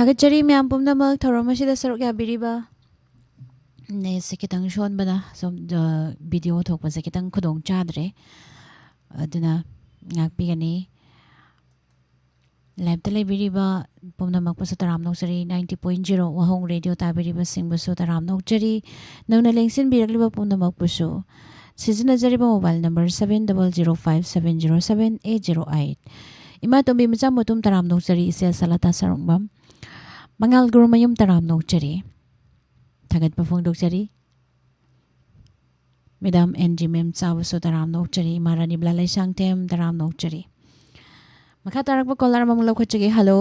ꯊꯥꯒꯠꯆꯔꯤ ꯃꯌꯥꯝ ꯄꯨꯝꯅꯃꯛ ꯊꯧꯔꯝ ꯑꯁꯤꯗ ꯁꯔꯨꯛ ꯌꯥꯕꯤꯔꯤꯕ꯫ ꯅꯦꯠꯁꯦ ꯈꯤꯇꯪ ꯁꯣꯟꯕꯅ ꯁꯣꯝ, ꯑ, ꯚꯤꯗꯤꯑꯣ ꯊꯣꯛꯄꯁꯦ ꯈꯤꯇꯪ ꯈꯨꯗꯣꯡ ꯆꯥꯗ꯭ꯔꯦ, ꯑꯗꯨꯅ ꯉꯥꯛꯄꯤꯒꯅꯤ꯫ ꯂꯥꯏꯞꯇ ꯂꯩꯕꯤꯔꯤꯕ ꯄꯨꯝꯅꯃꯛꯄꯨꯁꯨ ꯇꯔꯥꯝꯅ ꯑꯣꯛꯆꯔꯤ꯫ Ninety point zero ꯋꯥꯍꯣꯡ ꯔꯦꯗꯤꯑꯣ ꯇꯥꯕꯤꯔꯤꯕꯁꯤꯡꯕꯨꯁꯨ ꯇꯔꯥꯝꯅ ꯑꯣꯛꯆꯔꯤ꯫ ꯅꯧꯅ ꯂꯦꯡꯁꯤꯟꯕꯤꯔꯛꯂꯤꯕ ꯄꯨꯝꯅꯃꯛꯄꯨꯁꯨ ꯁꯤꯖꯤꯟꯅꯖꯔꯤꯕ mobile number seven double zero five seven zero seven eight zero eight꯫ ꯏꯃꯥ ꯇꯣꯝꯕꯤ ꯃꯆꯥ ꯃꯇꯨꯝ ꯇꯔꯥꯝꯅ ꯑꯣꯛꯆꯔꯤ, ꯏꯆꯦ ꯁꯂꯥꯇꯥ ꯁꯔꯨꯡꯕꯝ꯫ ꯃꯉꯥꯜ ꯒꯨꯔꯨꯃꯌꯨꯝ ꯇꯔꯥꯝꯅ ꯑꯣꯛꯆꯔꯤ꯫ ꯊꯥꯒꯠꯄ ꯐꯣꯡꯗꯣꯛꯆꯔꯤ꯫ ꯃꯦꯗꯥꯝ ꯑꯦꯟ ꯖꯤ ꯃꯦꯝ ꯆꯥꯎꯕꯁꯨ ꯇꯔꯥꯝꯅ ꯑꯣꯛꯆꯔꯤ꯫ ꯏꯃꯥ ꯔꯥꯅꯤꯕꯂꯥ ꯂꯩꯁꯥꯡꯊꯦꯝ ꯇꯔꯥꯝꯅ ꯑꯣꯛꯆꯔꯤ꯫ ꯃꯈꯥ ꯇꯥꯔꯛꯄ ꯀꯣꯂꯔ ꯑꯃꯃꯨꯛ ꯂꯧꯈꯠꯆꯒꯦ꯫ ꯍꯜꯂꯣ꯫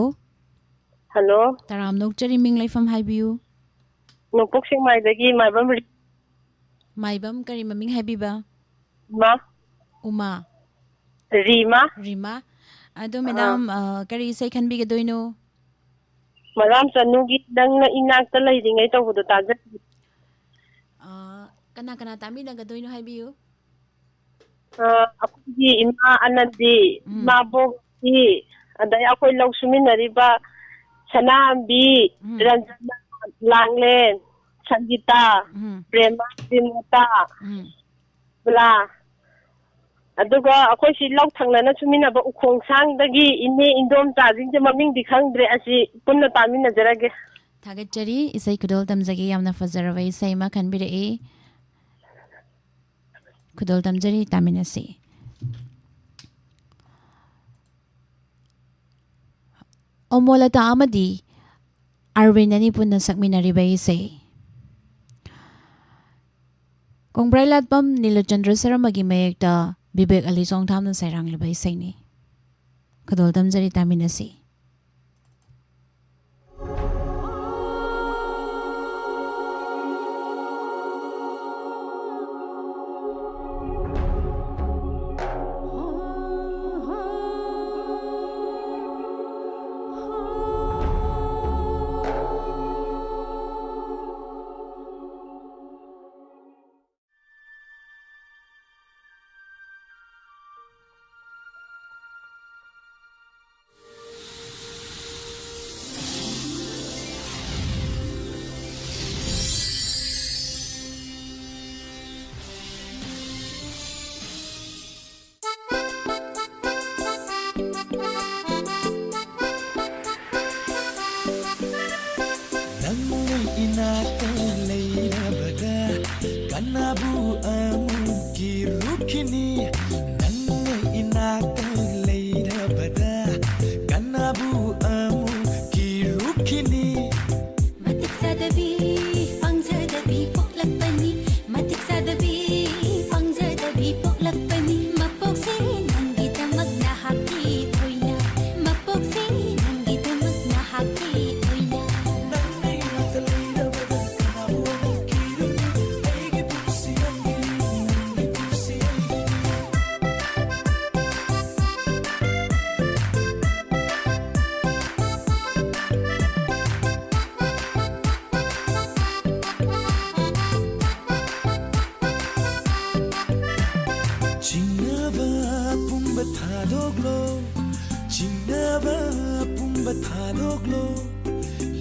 ꯍꯜꯂꯣ꯫ ꯇꯔꯥꯝꯅ ꯑꯣꯛꯆꯔꯤ, ꯃꯤꯡ ꯂꯩꯐꯝ ꯍꯥꯏꯕꯤꯌꯨ꯫ ꯅꯣꯡꯄꯣꯛ ꯁꯦꯛꯃꯥꯏꯗꯒꯤ ꯃꯥꯏꯕꯝ ꯔꯤ-, ꯃꯥꯏꯕꯝ ꯀꯔꯤ ꯃꯃꯤꯡ ꯍꯥꯏꯕꯤꯕ? ꯎꯃꯥ꯫ ꯎꯃꯥ꯫ ꯔꯤꯃꯥ꯫ ꯔꯤꯃꯥ꯫ ꯑꯗꯣ ꯑꯥ꯫ ꯃꯦꯗꯥꯝ, ꯑ, ꯀꯔꯤ ꯏꯁꯩ ꯈꯟꯕꯤꯒꯗꯣꯏꯅꯣ? ꯃꯔꯥꯝ ꯆꯅꯨꯒꯤ ꯅꯪꯅ ꯏꯅꯥꯛꯇ ꯂꯩꯔꯤꯉꯩ ꯇꯧꯕꯗꯣ ꯇꯥꯖꯒꯦ꯫ ꯑ, ꯀꯅꯥ ꯀꯅꯥ ꯇꯥꯃꯤꯟꯅꯒꯗꯣꯏꯅꯣ ꯍꯥꯏꯕꯤꯌꯨ꯫ ꯑ, ꯑꯩꯈꯣꯏꯒꯤ ꯏꯃꯥ ꯑꯅꯟꯗꯤ, ꯎꯝ꯫ ꯏꯃꯥꯕꯣꯛ ꯁꯤ, ꯑꯗꯩ ꯑꯩꯈꯣꯏ ꯂꯧ ꯁꯨꯃꯤꯟꯅꯔꯤꯕ ꯁꯅꯥꯝꯕꯤ, ꯎꯝ꯫ ꯔꯟꯖꯅꯥ, ꯂꯥꯡꯂꯦꯟ, ꯁꯪꯒꯤꯇꯥ, ꯎꯝ꯫ ꯄ꯭ꯔꯦꯃ, ꯕꯤꯃꯣꯇꯥ, ꯎꯝ꯫ ꯕꯂꯥ, ꯑꯗꯨꯒ ꯑꯩꯈꯣꯏ ꯁꯤ ꯂꯧ ꯊꯪꯅꯅ ꯁꯨꯃꯤꯟꯅꯕ ꯎꯈꯣꯡꯁꯥꯡꯗꯒꯤ ꯏꯅꯦ ꯏꯟꯗꯣꯝꯆꯥꯁꯤꯡꯁꯦ, ꯃꯃꯤꯡꯗꯤ ꯈꯪꯗ꯭ꯔꯦ, ꯑꯁꯤ ꯄꯨꯟꯅ ꯇꯥꯃꯤꯟꯅꯖꯔꯒꯦ꯫ ꯊꯥꯒꯠꯆꯔꯤ꯫ ꯏꯁꯩ ꯈꯨꯗꯣꯜ ꯇꯝꯖꯒꯦ꯫ ꯌꯥꯝꯅ ꯐꯖꯔꯕ ꯏꯁꯩ ꯑꯃ ꯈꯟꯕꯤꯔꯛꯏ꯫ ꯈꯨꯗꯣꯜ ꯇꯝꯖꯔꯤ, ꯇꯥꯃꯤꯟꯅꯁꯤ꯫ ꯑꯣꯃꯣꯂꯇꯥ ꯑꯃꯗꯤ ꯑꯔꯕꯤꯟ ꯑꯅꯤ ꯄꯨꯟꯅ ꯁꯛꯃꯤꯟꯅꯔꯤꯕ ꯏꯁꯩ꯫ ꯀꯣꯡꯕ꯭ꯔꯩ ꯂꯥꯠꯄꯝ ꯅꯤꯂꯆꯟꯗ꯭ꯔ ꯁꯔꯃꯒꯤ ꯃꯌꯦꯛꯇ ꯕꯤꯕꯦꯛ ꯑꯂꯤ ꯆꯣꯡꯊꯥꯝꯅ ꯁꯩꯔꯥꯡꯂꯤꯕ ꯏꯁꯩꯅꯤ꯫ ꯈꯨꯗꯣꯜ ꯇꯝꯖꯔꯤ, ꯇꯥꯃꯤꯟꯅꯁꯤ꯫ ꯀꯅꯥꯕꯨ ꯑꯃꯨꯛ ꯀꯤꯔꯨꯈꯤꯅꯤ? ꯅꯪꯅ ꯏꯅꯥꯛꯇ ꯂꯩꯔꯕꯗ ꯀꯅꯥꯕꯨ ꯑꯃꯨꯛ ꯀꯤꯔꯨꯈꯤꯅꯤ? ꯃꯇꯤꯛ ꯆꯥꯗꯕꯤ, ꯄꯪꯖꯗꯕꯤ ꯄꯣꯛꯂꯛꯄꯅꯤ꯫ ꯃꯇꯤꯛ ꯆꯥꯗꯕꯤ, ꯄꯪꯖꯗꯕꯤ ꯄꯣꯛꯂꯛꯄꯅꯤ꯫ ꯃꯄꯣꯛꯁꯦ ꯅꯪꯒꯤꯗꯃꯛ ꯅꯍꯥꯛꯀꯤ ꯑꯣꯏꯅ꯫ ꯃꯄꯣꯛꯁꯦ ꯅꯪꯒꯤꯗꯃꯛ ꯅꯍꯥꯛꯀꯤ ꯑꯣꯏꯅ꯫ ꯅꯪꯅ ꯏꯅꯥꯛꯇ ꯂꯩꯔꯕꯗ ꯀꯅꯥꯕꯨ ꯑꯃꯨꯛ ꯀꯤꯔꯨꯅꯤ? ꯑꯩꯒꯤ ꯄꯨꯟꯁꯤ ꯅꯪꯒꯤꯅꯤ, ꯅꯪꯒꯤ ꯄꯨꯟꯁꯤ ꯑꯩꯒꯤꯅꯤ꯫ ꯆꯤꯡꯅꯕ ꯄꯨꯝꯕ ꯊꯥꯗꯣꯛꯂꯣ, ꯆꯤꯡꯅꯕ ꯄꯨꯝꯕ ꯊꯥꯗꯣꯛꯂꯣ꯫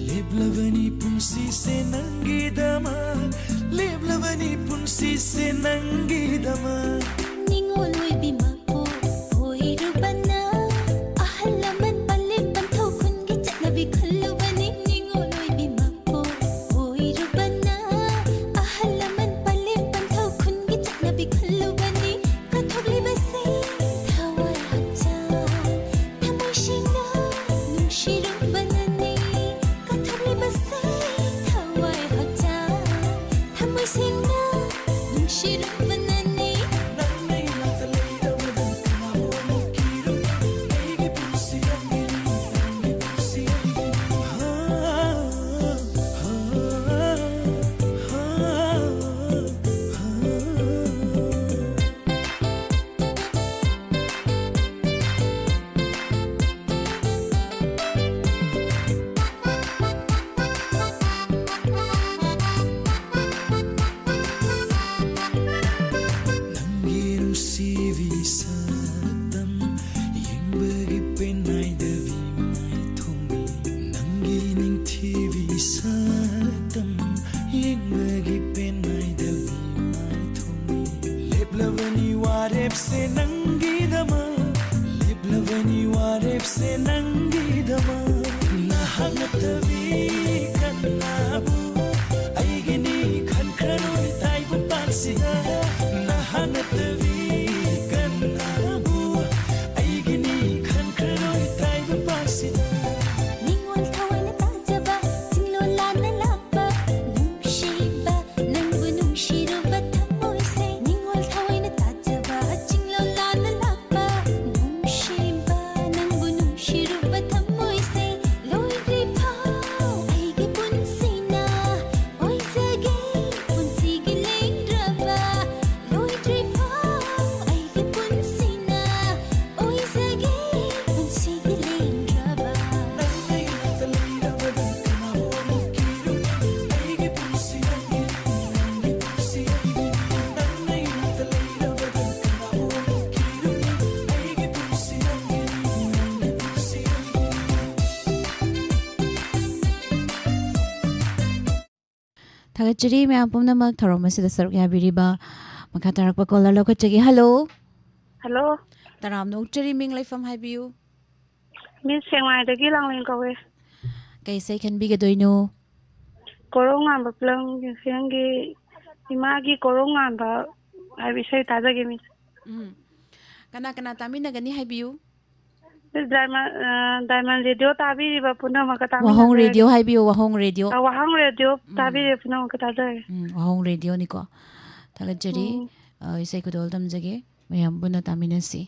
ꯂꯦꯞꯂꯕꯅꯤ ꯄꯨꯟꯁꯤꯁꯦ ꯅꯪꯒꯤꯗꯃꯛ, ꯂꯦꯞꯂꯕꯅꯤ ꯄꯨꯟꯁꯤꯁꯦ ꯅꯪꯒꯤꯗꯃꯛ꯫ ꯅꯤꯉꯣꯜ ꯑꯣꯏꯕꯤ ꯃꯄꯣꯛ ꯑꯣꯏꯔꯨꯕꯅ, ꯑꯍꯜ ꯂꯃꯟ ꯄꯂꯦꯝ ꯄꯟꯊꯧ ꯈꯨꯟꯒꯤ ꯆꯠꯅꯕꯤ ꯈꯜꯂꯨꯕꯅꯤ꯫ ꯅꯤꯉꯣꯜ ꯑꯣꯏꯕꯤ ꯃꯄꯣꯛ ꯑꯣꯏꯔꯨꯕꯅ, ꯑꯍꯜ ꯂꯃꯟ ꯄꯂꯦꯝ ꯄꯟꯊꯧ ꯈꯨꯟꯒꯤ ꯆꯠꯅꯕꯤ ꯈꯜꯂꯨꯕꯅꯤ꯫ ꯀꯠꯊꯣꯛꯂꯤꯕꯁꯦ ꯊꯋꯥꯏ ꯍꯛꯆꯥꯡ, ꯊꯃꯣꯏ ꯁꯦꯡꯅ ꯅꯨꯡꯁꯤꯔꯨꯕꯅꯅꯤ꯫ ꯀꯠꯊꯣꯛꯂꯤꯕꯁꯦ ꯊꯋꯥꯏ ꯍꯛꯆꯥꯡ, ꯊꯃꯣꯏ ꯁꯦꯡꯅ ꯅꯨꯡꯁꯤꯔꯨꯕꯅꯅꯤ꯫ ꯅꯪꯅ ꯏꯅꯥꯛꯇ ꯂꯩꯔꯕꯗ ꯀꯅꯥꯕꯨ ꯑꯃꯨꯛ ꯀꯤꯔꯨꯅꯤ? ꯑꯩꯒꯤ ꯄꯨꯟꯁꯤ ꯅꯪꯒꯤꯅꯤ, ꯅꯪꯒꯤ ꯄꯨꯟꯁꯤ ꯑꯩꯒꯤꯅꯤ꯫ ꯍꯥ, ꯍꯥ, ꯍꯥ, ꯍꯥ꯫ ꯅꯪꯒꯤ ꯅꯨꯡꯁꯤꯕꯤ ꯁꯛꯇꯝ ꯌꯦꯡꯕꯒꯤ ꯄꯦꯟꯅꯥꯏꯗꯕꯤ ꯃꯥꯏꯊꯣꯡꯕꯤ, ꯅꯪꯒꯤ ꯅꯤꯡꯊꯤꯕꯤ ꯁꯛꯇꯝ ꯌꯦꯡꯕꯒꯤ ꯄꯦꯟꯅꯥꯏꯗꯕꯤ ꯃꯥꯏꯊꯣꯡꯕꯤ꯫ ꯂꯦꯞꯂꯕꯅꯤ ꯋꯥꯔꯦꯞꯁꯦ ꯅꯪꯒꯤꯗꯃꯛ, ꯂꯦꯞꯂꯕꯅꯤ ꯋꯥꯔꯦꯞꯁꯦ ꯅꯪꯒꯤꯗꯃꯛ꯫ ꯅꯍꯥꯛ ꯅꯠꯇꯕꯤ ꯀꯅꯥꯕꯨ ꯑꯩꯒꯤꯅꯤ ꯈꯟꯈ꯭ꯔꯔꯣꯏ ꯇꯥꯏꯕꯪ ꯁꯤꯗ ꯅꯍꯥꯟ ꯅꯠꯇꯕꯤ ꯀꯅꯥꯕꯨ ꯑꯩꯒꯤꯅꯤ ꯈꯟꯈ꯭ꯔꯔꯣꯏ ꯇꯥꯏꯕ ꯄꯥꯛꯁꯤꯗ꯫ ꯅꯤꯡꯉꯣꯜ ꯊꯋꯥꯏꯅ ꯇꯥꯖꯕ ꯆꯤꯡꯂꯣꯜ ꯂꯥꯟꯅ ꯂꯥꯛꯄ ꯅꯨꯡꯁꯤꯕ ꯅꯪꯕꯨ ꯅꯨꯡꯁꯤꯔꯨꯕ ꯊꯃꯣꯏꯁꯦ꯫ ꯅꯤꯡꯉꯣꯜ ꯊꯋꯥꯏꯅ ꯇꯥꯖꯕ ꯆꯤꯡꯂꯣꯜ ꯂꯥꯟꯅ ꯂꯥꯛꯄ ꯅꯨꯡꯁꯤꯕ ꯅꯪꯕꯨ ꯅꯨꯡꯁꯤꯔꯨꯕ ꯊꯃꯣꯏꯁꯦ꯫ ꯂꯣꯏꯗ꯭ꯔꯤꯐꯥꯎ ꯑꯩꯒꯤ ꯄꯨꯟꯁꯤꯅ ꯑꯣꯏꯖꯒꯦ ꯄꯨꯟꯁꯤꯒꯤ ꯂꯦꯡꯗ꯭ꯔꯕ꯫ ꯂꯣꯏꯗ꯭ꯔꯤꯐꯥꯎ ꯑꯩꯒꯤ ꯄꯨꯟꯁꯤꯅ ꯑꯣꯏꯖꯒꯦ ꯄꯨꯟꯁꯤꯒꯤ ꯂꯦꯡꯗ꯭ꯔꯕ꯫ ꯊꯥꯒꯠꯆꯔꯤ ꯃꯌꯥꯝ ꯄꯨꯝꯅꯃꯛ ꯊꯧꯔꯝ ꯑꯁꯤꯗ ꯁꯔꯨꯛ ꯌꯥꯕꯤꯔꯤꯕ꯫ ꯃꯈꯥ ꯇꯥꯔꯛꯄ ꯀꯣꯂꯔ ꯂꯧꯈꯠꯆꯒꯦ꯫ ꯍꯜꯂꯣ꯫ ꯍꯜꯂꯣ꯫ ꯇꯔꯥꯝꯅ ꯑꯣꯛꯆꯔꯤ, ꯃꯤꯡ ꯂꯩꯐꯝ ꯍꯥꯏꯕꯤꯌꯨ꯫ ꯃꯤꯁ ꯁꯦꯡꯃꯥꯏꯗꯒꯤ ꯂꯥꯡꯂꯦꯟ ꯀꯧꯋꯦ꯫ ꯀꯩ ꯏꯁꯩ ꯈꯟꯕꯤꯒꯗꯣꯏꯅꯣ? ꯀꯣꯔꯧꯉꯥꯟꯕ ꯐꯤꯂꯝꯒꯤ ꯏꯃꯥꯒꯤ ꯀꯣꯔꯧꯉꯥꯟꯕ ꯍꯥꯏꯕ ꯏꯁꯩ ꯇꯥꯖꯒꯦ, ꯃꯤꯁ꯫ ꯎꯝ꯫ ꯀꯅꯥ ꯀꯅꯥ ꯇꯥꯃꯤꯟꯅꯒꯅꯤ ꯍꯥꯏꯕꯤꯌꯨ꯫ ꯗꯥꯏꯃꯟ, ꯑ, ꯗꯥꯏꯃꯟ ꯔꯦꯗꯤꯑꯣ ꯇꯥꯕꯤꯔꯤꯕ ꯄꯨꯝꯅꯃꯛꯀ ꯇꯥꯃꯤꯟꯅꯖꯔꯒꯦ꯫ ꯋꯥꯍꯣꯡ ꯔꯦꯗꯤꯑꯣ ꯍꯥꯏꯕꯤꯌꯨ, ꯋꯥꯍꯣꯡ ꯔꯦꯗꯤꯑꯣ꯫ ꯑ, ꯋꯥꯍꯣꯡ ꯔꯦꯗꯤꯑꯣ ꯎꯝ꯫ ꯇꯥꯕꯤꯔꯤꯕ ꯄꯨꯝꯅꯃꯛꯀ ꯇꯥꯖꯔꯒꯦ꯫ ꯎꯝ, ꯋꯥꯍꯣꯡ ꯔꯦꯗꯤꯑꯣꯅꯤꯀꯣ꯫ ꯊꯥꯒꯠꯆꯔꯤ꯫ ꯎꯝ꯫ ꯑ, ꯏꯁꯩ ꯈꯨꯗꯣꯜ ꯇꯝꯖꯒꯦ꯫ ꯃꯌꯥꯝ ꯄꯨꯟꯅ ꯇꯥꯃꯤꯟꯅꯁꯤ꯫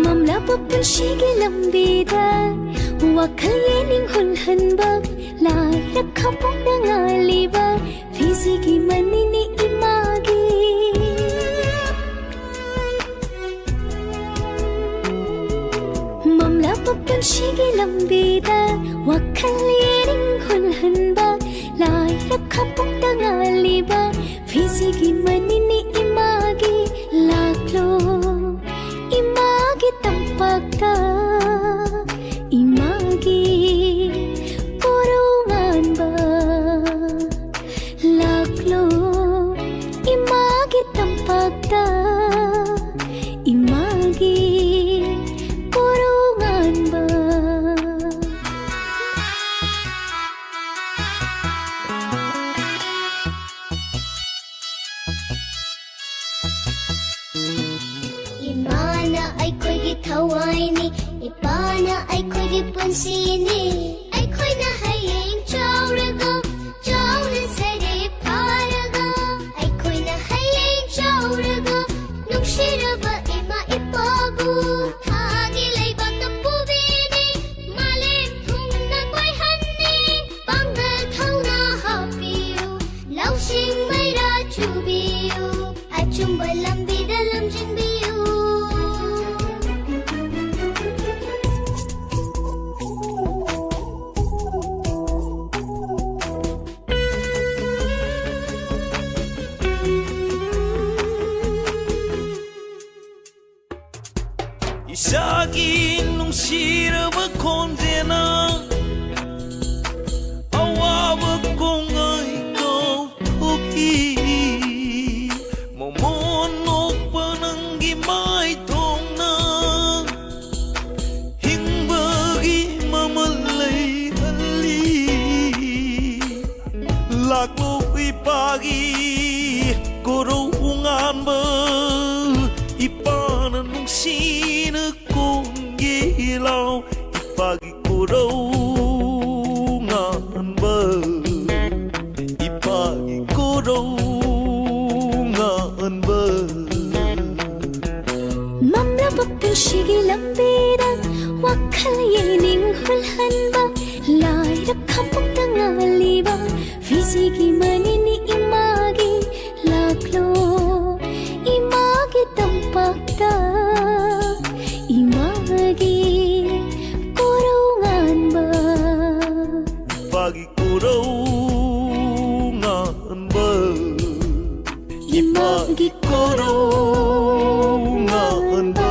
ꯃꯝꯂꯕ ꯄꯨꯟꯁꯤꯒꯤ ꯂꯝꯕꯤꯗ ꯋꯥꯈꯜ ꯌꯦꯅꯤꯡ ꯍꯨꯜꯍꯟꯕ, ꯂꯥꯏꯔꯛ ꯈꯥꯄꯣꯛꯇ ꯉꯥꯜꯂꯤꯕ ꯐꯤꯖꯤꯒꯤ ꯃꯅꯤꯅꯤ ꯏꯃꯥꯒꯤ꯫ ꯃꯝꯂꯕ ꯄꯨꯟꯁꯤꯒꯤ ꯂꯝꯕꯤꯗ ꯋꯥꯈꯜ ꯌꯦꯅꯤꯡ ꯍꯨꯜꯍꯟꯕ, ꯂꯥꯏꯔꯛ ꯈꯥꯄꯣꯛꯇ ꯉꯥꯜꯂꯤꯕ ꯐꯤꯖꯤꯒꯤ ꯃꯅꯤꯅꯤ ꯏꯃꯥꯒꯤ꯫ ꯂꯥꯛꯂꯣ ꯏꯃꯥꯒꯤ ꯇꯝꯄꯥꯛꯇ, ꯏꯃꯥꯒꯤ ꯀꯣꯔꯧꯉꯥꯟꯕ꯫ ꯂꯥꯛꯂꯣ ꯏꯃꯥꯒꯤ ꯇꯝꯄꯥꯛꯇ, ꯊꯋꯥꯏꯅꯤ꯫ ꯏꯄꯥꯅ ꯑꯩꯈꯣꯏꯒꯤ ꯄꯨꯟꯁꯤꯅꯤ꯫ ꯑꯩꯈꯣꯏꯅ ꯍꯌꯦꯡ ꯆꯥꯎꯔꯒ, ꯆꯥꯎꯅ ꯁꯩꯔꯦꯡ ꯐꯥꯔꯒ, ꯑꯩꯈꯣꯏꯅ ꯍꯌꯦꯡ ꯆꯥꯎꯔꯒ, ꯅꯨꯡꯁꯤꯔꯕ ꯏꯃꯥ ꯏꯄꯥꯕꯨ ꯊꯥꯒꯤ ꯂꯩꯕꯥꯛꯇ ꯄꯨꯕꯤꯅꯤ꯫ ꯃꯥꯂꯦꯝ ꯊꯨꯡꯅ ꯀꯣꯏꯍꯟꯅꯤ꯫ ꯄꯥꯡꯒꯜ ꯊꯧꯅꯥ ꯍꯥꯞꯄꯤꯌꯨ, ꯂꯧꯁꯤꯡ ꯃꯩꯔꯥ ꯆꯨꯕꯤꯌꯨ, ꯑꯆꯨꯝꯕ ꯂꯝꯕꯤꯗ ꯂꯝꯖꯤꯡꯕꯤꯌꯨ꯫ ꯏꯁꯥꯒꯤ ꯅꯨꯡꯁꯤꯔꯕ ꯈꯣꯟꯖꯦꯜꯅ ꯑꯋꯥꯕ ꯀꯣꯡꯒꯩ ꯀꯥꯎꯊꯣꯛꯏ꯫ ꯃꯃꯣꯟ ꯅꯣꯛꯄ ꯅꯪꯒꯤ ꯃꯥꯏꯊꯣꯡꯅ ꯍꯤꯡꯕꯒꯤ ꯃꯃꯜ ꯂꯩꯍꯜꯂꯤ꯫ ꯂꯥꯛꯂꯣ ꯏꯄꯥꯒꯤ ꯀꯣꯔꯧ ꯉꯥꯟꯕ, ꯏꯄꯥꯅ ꯅꯨꯡꯁꯤꯅ ꯀꯣꯟꯒꯦ ꯂꯥꯎ꯫ ꯏꯄꯥꯒꯤ ꯀꯣꯔꯧ ꯉꯥꯟꯕ, ꯏꯄꯥꯒꯤ ꯀꯣꯔꯧ ꯉꯥꯟꯕ꯫ ꯃꯝꯂꯕ ꯄꯨꯟꯁꯤꯒꯤ ꯂꯝꯕꯤꯗ ꯋꯥꯈꯜ ꯌꯦꯅꯤꯡ ꯍꯨꯜꯍꯟꯕ, ꯂꯥꯏꯔ ꯈꯝꯕꯨꯛꯇ ꯉꯥꯜꯂꯤꯕ ꯐꯤꯖꯤꯒꯤ ꯃꯅꯤꯅꯤ ꯏꯃꯥꯒꯤ ꯂꯥꯛꯂꯣ꯫ ꯏꯃꯥꯒꯤ ꯇꯝꯄꯥꯛꯇ ꯏꯃꯥꯒꯤ ꯀꯣꯔꯧ ꯉꯥꯟꯕ꯫ ꯏꯄꯥꯒꯤ ꯀꯣꯔꯧ ꯉꯥꯟꯕ꯫ ꯏꯃꯥꯒꯤ ꯀꯣꯔꯧ ꯉꯥꯟꯕ꯫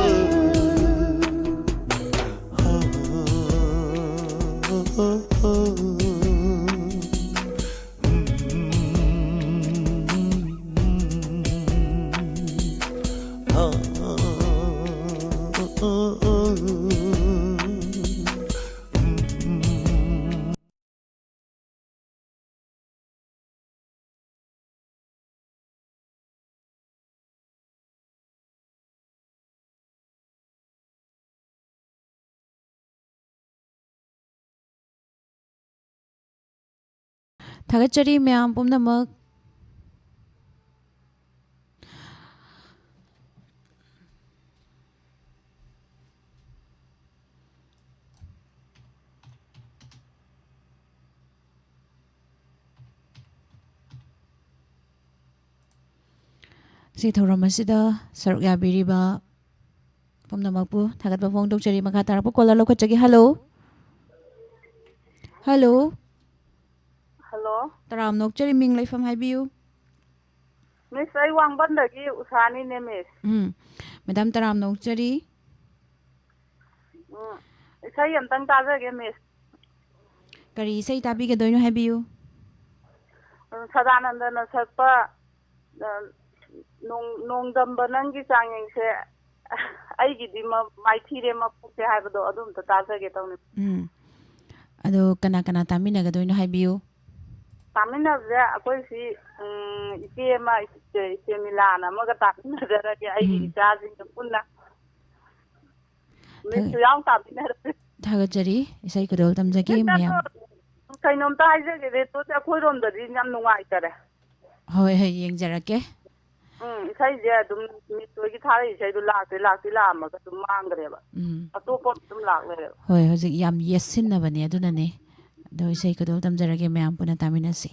ꯊꯥꯒꯠꯆꯔꯤ ꯃꯌꯥꯝ ꯄꯨꯝꯅꯃꯛ꯫ ꯁꯤ ꯊꯧꯔꯝ ꯑꯁꯤꯗ ꯁꯔꯨꯛ ꯌꯥꯕꯤꯔꯤꯕ ꯄꯨꯝꯅꯃꯛꯄꯨ ꯊꯥꯒꯠꯄ ꯐꯣꯡꯗꯣꯛꯆꯔꯤ꯫ ꯃꯈꯥ ꯇꯥꯔꯛꯄ ꯀꯣꯂꯔ ꯂꯧꯈꯠꯆꯒꯦ꯫ ꯍꯜꯂꯣ꯫ ꯍꯜꯂꯣ꯫ ꯍꯜꯂꯣ꯫ ꯇꯔꯥꯝꯅ ꯑꯣꯛꯆꯔꯤ, ꯃꯤꯡ ꯂꯩꯐꯝ ꯍꯥꯏꯕꯤꯌꯨ꯫ ꯃꯤꯁ, ꯑꯩ ꯋꯥꯡꯕꯟꯗꯒꯤ ꯎꯁꯥꯅꯤꯅꯦ, ꯃꯤꯁ꯫ ꯎꯝ꯫ ꯃꯦꯗꯥꯝ, ꯇꯔꯥꯝꯅ ꯑꯣꯛꯆꯔꯤ꯫ ꯎꯝ꯫ ꯏꯁꯩ ꯑꯝꯇꯪ ꯇꯥꯖꯒꯦ, ꯃꯤꯁ꯫ ꯀꯔꯤ ꯏꯁꯩ ꯇꯥꯕꯤꯒꯗꯣꯏꯅꯣ ꯍꯥꯏꯕꯤꯌꯨ꯫ ꯎꯝ, ꯁꯗꯥꯅꯟꯗꯅ ꯁꯛꯄ, ꯑ, ꯅꯣꯡ-, ꯅꯣꯡꯗꯝꯕ ꯅꯪꯒꯤ ꯆꯥꯡꯌꯦꯡꯁꯦ ꯑꯩꯒꯤꯗꯤ ꯃ-, ꯃꯥꯏꯊꯤꯔꯦ ꯃꯄꯣꯛꯁꯦ ꯍꯥꯏꯕꯗꯣ ꯑꯗꯨ ꯑꯝꯇ ꯇꯥꯖꯒꯦ ꯇꯧꯅꯤ꯫ ꯎꯝ꯫ ꯑꯗꯣ ꯀꯅꯥ ꯀꯅꯥ ꯇꯥꯃꯤꯟꯅꯒꯗꯣꯏꯅꯣ ꯍꯥꯏꯕꯤꯌꯨ꯫ ꯇꯥꯃꯤꯟꯅꯕꯁꯦ ꯑꯩꯈꯣꯏ ꯁꯤ, ꯎꯝ, ꯏꯆꯦ ꯑꯃ, ꯏꯆꯦ, ꯏꯆꯦ ꯃꯤꯂꯥꯅ ꯑꯃꯒ ꯇꯥꯃꯤꯟꯅꯖꯔꯒꯦ, ꯑꯩꯒꯤ ꯎꯝ꯫ ꯏꯆꯥꯁꯤꯡꯒ ꯄꯨꯟꯅ꯫ ꯃꯤꯁꯁꯨ ꯊꯥꯒꯠ-, ꯌꯥꯎ ꯇꯥꯃꯤꯟꯅꯔꯁꯦ꯫ ꯊꯥꯒꯠꯆꯔꯤ꯫ ꯏꯁꯩ ꯈꯨꯗꯣꯜ ꯇꯝꯖꯒꯦ ꯃꯤꯁ, ꯃꯌꯥꯝ꯫ ꯑꯗꯣ ꯀꯩꯅꯣꯝꯇ ꯍꯥꯏꯖꯒꯦ, ꯔꯦꯗꯤꯑꯣꯁꯦ ꯑꯩꯈꯣꯏꯔꯣꯝꯗꯗꯤ ꯌꯥꯝ ꯅꯨꯡꯉꯥꯏꯇꯔꯦ꯫ ꯍꯣꯏ, ꯍꯣꯏ, ꯌꯦꯡꯖꯔꯛꯀꯦ꯫ ꯎꯝ, ꯏꯁꯩꯁꯦ ꯑꯗꯨꯝ ꯃꯤꯁ ꯍꯣꯏꯒꯤ ꯊꯥꯔꯛꯏ ꯏꯁꯩꯗꯣ ꯂꯥꯛꯇꯤ ꯂꯥꯛꯇꯤ ꯂꯥꯛꯑꯝꯃꯒ ꯑꯗꯨꯝ ꯃꯥꯡꯈ꯭ꯔꯦꯕ꯫ ꯎꯝ꯫ ꯑꯇꯣꯞꯄ ꯑꯗꯨꯝ ꯂꯥꯛ ꯂꯩꯔꯦꯕ꯫ ꯍꯣꯏ, ꯍꯧꯖꯤꯛ ꯌꯥꯝ ꯌꯦꯠꯁꯤꯟꯅꯕꯅꯦ, ꯑꯗꯨꯅꯅꯦ꯫ ꯑꯗꯣ ꯏꯁꯩ ꯈꯨꯗꯣꯜ ꯇꯝꯖꯔꯒꯦ, ꯃꯌꯥꯝ ꯄꯨꯟꯅ ꯇꯥꯃꯤꯟꯅꯁꯤ꯫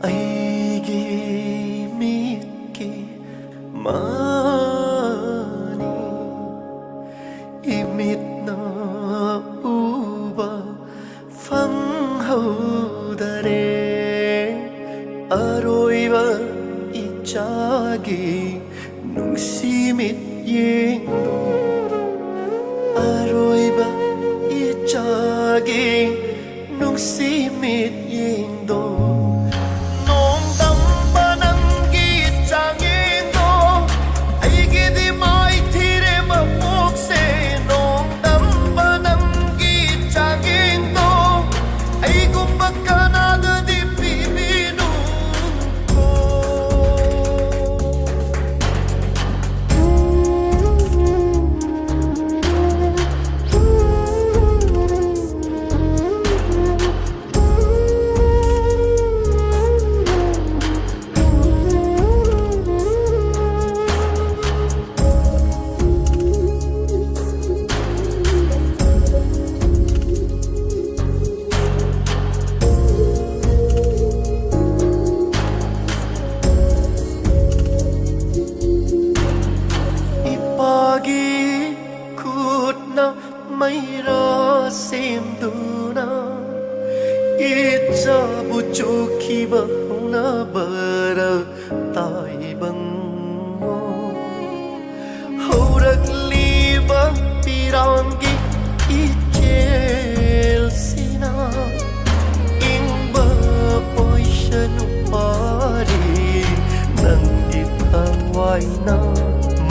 ꯑꯩꯒꯤ ꯃꯤꯠꯀꯤ ꯃꯥꯅꯤ, ꯏꯃꯤꯠꯅ ꯎꯕ ꯐꯪꯍꯧꯗꯔꯦ꯫ ꯑꯔꯣꯏꯕ ꯏꯆꯥꯒꯤ ꯅꯨꯡꯁꯤ ꯃꯤꯠꯌꯦꯡꯗꯣ ꯑꯔꯣꯏ ꯍꯧꯅꯕꯔ ꯇꯥꯏꯕꯪꯉꯣ꯫ ꯍꯧꯔꯛꯂꯤꯕ ꯄꯤꯔꯥꯡꯒꯤ ꯏꯆꯦꯜꯁꯤꯅ ꯏꯪꯕ ꯑꯣꯏꯁꯅꯨ ꯄꯥꯔꯤ ꯅꯪꯒꯤ ꯊꯋꯥꯏꯅ꯫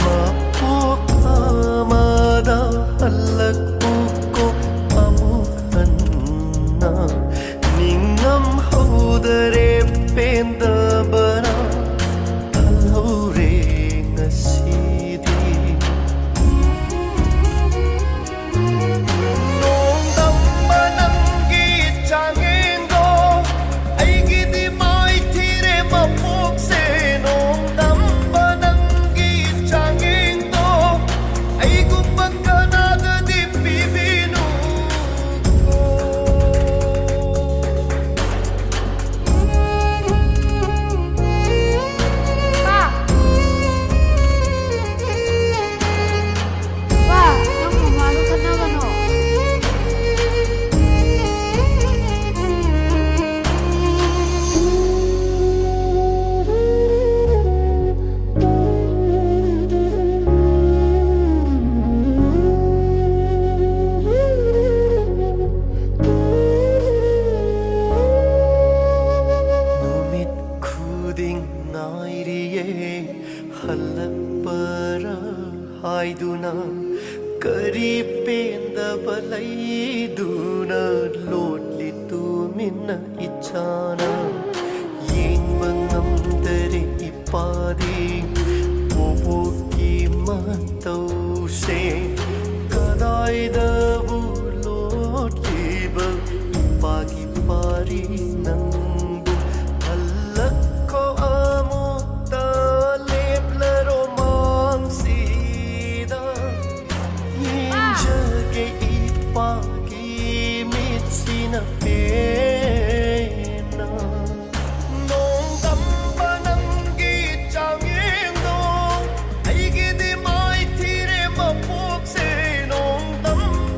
ꯃꯄꯣꯛ ꯑꯃꯗ ꯍꯜꯂꯛꯎꯀꯣ ꯑꯃꯨꯛ ꯍꯟꯅ꯫ ꯅꯤꯡꯉꯝ ꯍꯧꯗꯔꯦ ꯄꯦꯟꯗꯕꯅ ꯍꯜꯍꯧꯔꯦ ꯉꯁꯤꯗꯤ꯫ ꯅꯣꯡꯗꯝꯕ ꯅꯪꯒꯤ ꯆꯥꯡꯌꯦꯡꯗꯣ ꯑꯩꯒꯤꯗꯤ ꯃꯥꯏꯊꯤꯔꯦ ꯃꯄꯣꯛꯁꯦ꯫ ꯅꯣꯡꯗꯝꯕ ꯅꯪꯒꯤ ꯆꯥꯡꯌꯦꯡꯗꯣ ꯑꯩꯒꯨꯝꯕ ꯀꯅꯥꯗꯗꯤ ꯄꯤꯕꯤꯅꯨ꯫ ꯄꯥ! ꯄꯥ, ꯅꯪ ꯃꯃꯥꯗꯣ ꯈꯠꯅꯒꯅꯣ꯫ ꯅꯨꯃꯤꯠ ꯈꯨꯗꯤꯡ ꯉꯥꯏꯔꯤꯌꯦ ꯍꯜꯂꯛꯄꯔ ꯍꯥꯏꯗꯨꯅ꯫ ꯀꯔꯤ ꯄꯦꯟꯗꯕ ꯂꯩꯗꯨꯅ ꯂꯣꯠꯂꯤ ꯇꯨꯃꯤꯟꯅ ꯏꯆꯥꯅ? ꯌꯦꯡꯕ ꯉꯝꯗꯔꯦ ꯏꯄꯥꯗꯤ ꯕꯣꯕꯣꯛꯀꯤ ꯃꯇꯧꯁꯦ꯫ ꯀꯗꯥꯏꯗꯕꯨ ꯂꯣꯠꯂꯤꯕ ꯏꯄꯥꯒꯤ ꯄꯥꯔꯤ ꯅꯪꯕꯨ? ꯍꯜꯂꯛꯈꯣ ꯑꯃꯨꯛꯇ ꯂꯦꯞꯂꯔꯣ ꯃꯥꯡꯁꯤꯗ꯫ ꯌꯦꯡꯖꯒꯦ ꯏꯄꯥꯒꯤ ꯃꯤꯠꯁꯤꯅ ꯄꯦꯟꯅ꯫ ꯅꯣꯡꯗꯝꯕ ꯅꯪꯒꯤ ꯆꯥꯡꯌꯦꯡꯗꯣ ꯑꯩꯒꯤꯗꯤ ꯃꯥꯏꯊꯤꯔꯦ ꯃꯄꯣꯛꯁꯦ꯫ ꯅꯣꯡꯗꯝꯕ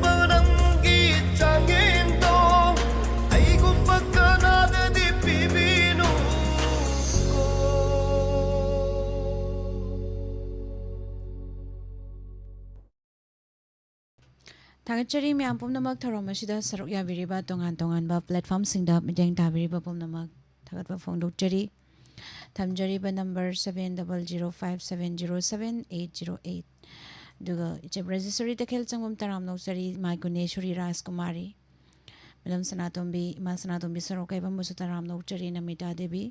ꯊꯥꯒꯠꯆꯔꯤ ꯃꯌꯥꯝ ꯄꯨꯝꯅꯃꯛ ꯊꯧꯔꯝ ꯑꯁꯤꯗ ꯁꯔꯨꯛ ꯌꯥꯕꯤꯔꯤꯕ ꯇꯣꯉꯥꯟ ꯇꯣꯉꯥꯟꯕ platformꯁꯤꯡꯗ ꯃꯤꯠꯌꯦꯡ ꯇꯥꯕꯤꯔꯤꯕ ꯄꯨꯝꯅꯃꯛ ꯊꯥꯒꯠꯄ ꯐꯣꯡꯗꯣꯛꯆꯔꯤ꯫ ꯊꯝꯖꯔꯤꯕ number seven double zero five seven zero seven eight zero eight꯫ ꯑꯗꯨꯒ ꯏꯆꯦ ꯕ꯭ꯔꯖꯦꯁꯣꯔꯤ ꯇꯈꯦꯜ ꯆꯪꯕꯝ ꯇꯔꯥꯝꯅ ꯑꯣꯛꯆꯔꯤ, ꯏꯃꯥ ꯒꯨꯅꯦꯁꯣꯔꯤ ꯔꯥꯖꯀꯨꯃꯥꯔꯤ, ꯃꯦꯗꯥꯝ ꯁꯅꯥꯇꯣꯝꯕꯤ, ꯏꯃꯥ ꯁꯅꯥꯇꯣꯝꯕꯤ ꯁꯣꯔꯣꯛ ꯀꯩꯕꯝꯕꯨꯁꯨ ꯇꯔꯥꯝꯅ ꯑꯣꯛꯆꯔꯤ, ꯅꯃꯤꯇꯥ ꯗꯦꯕꯤ꯫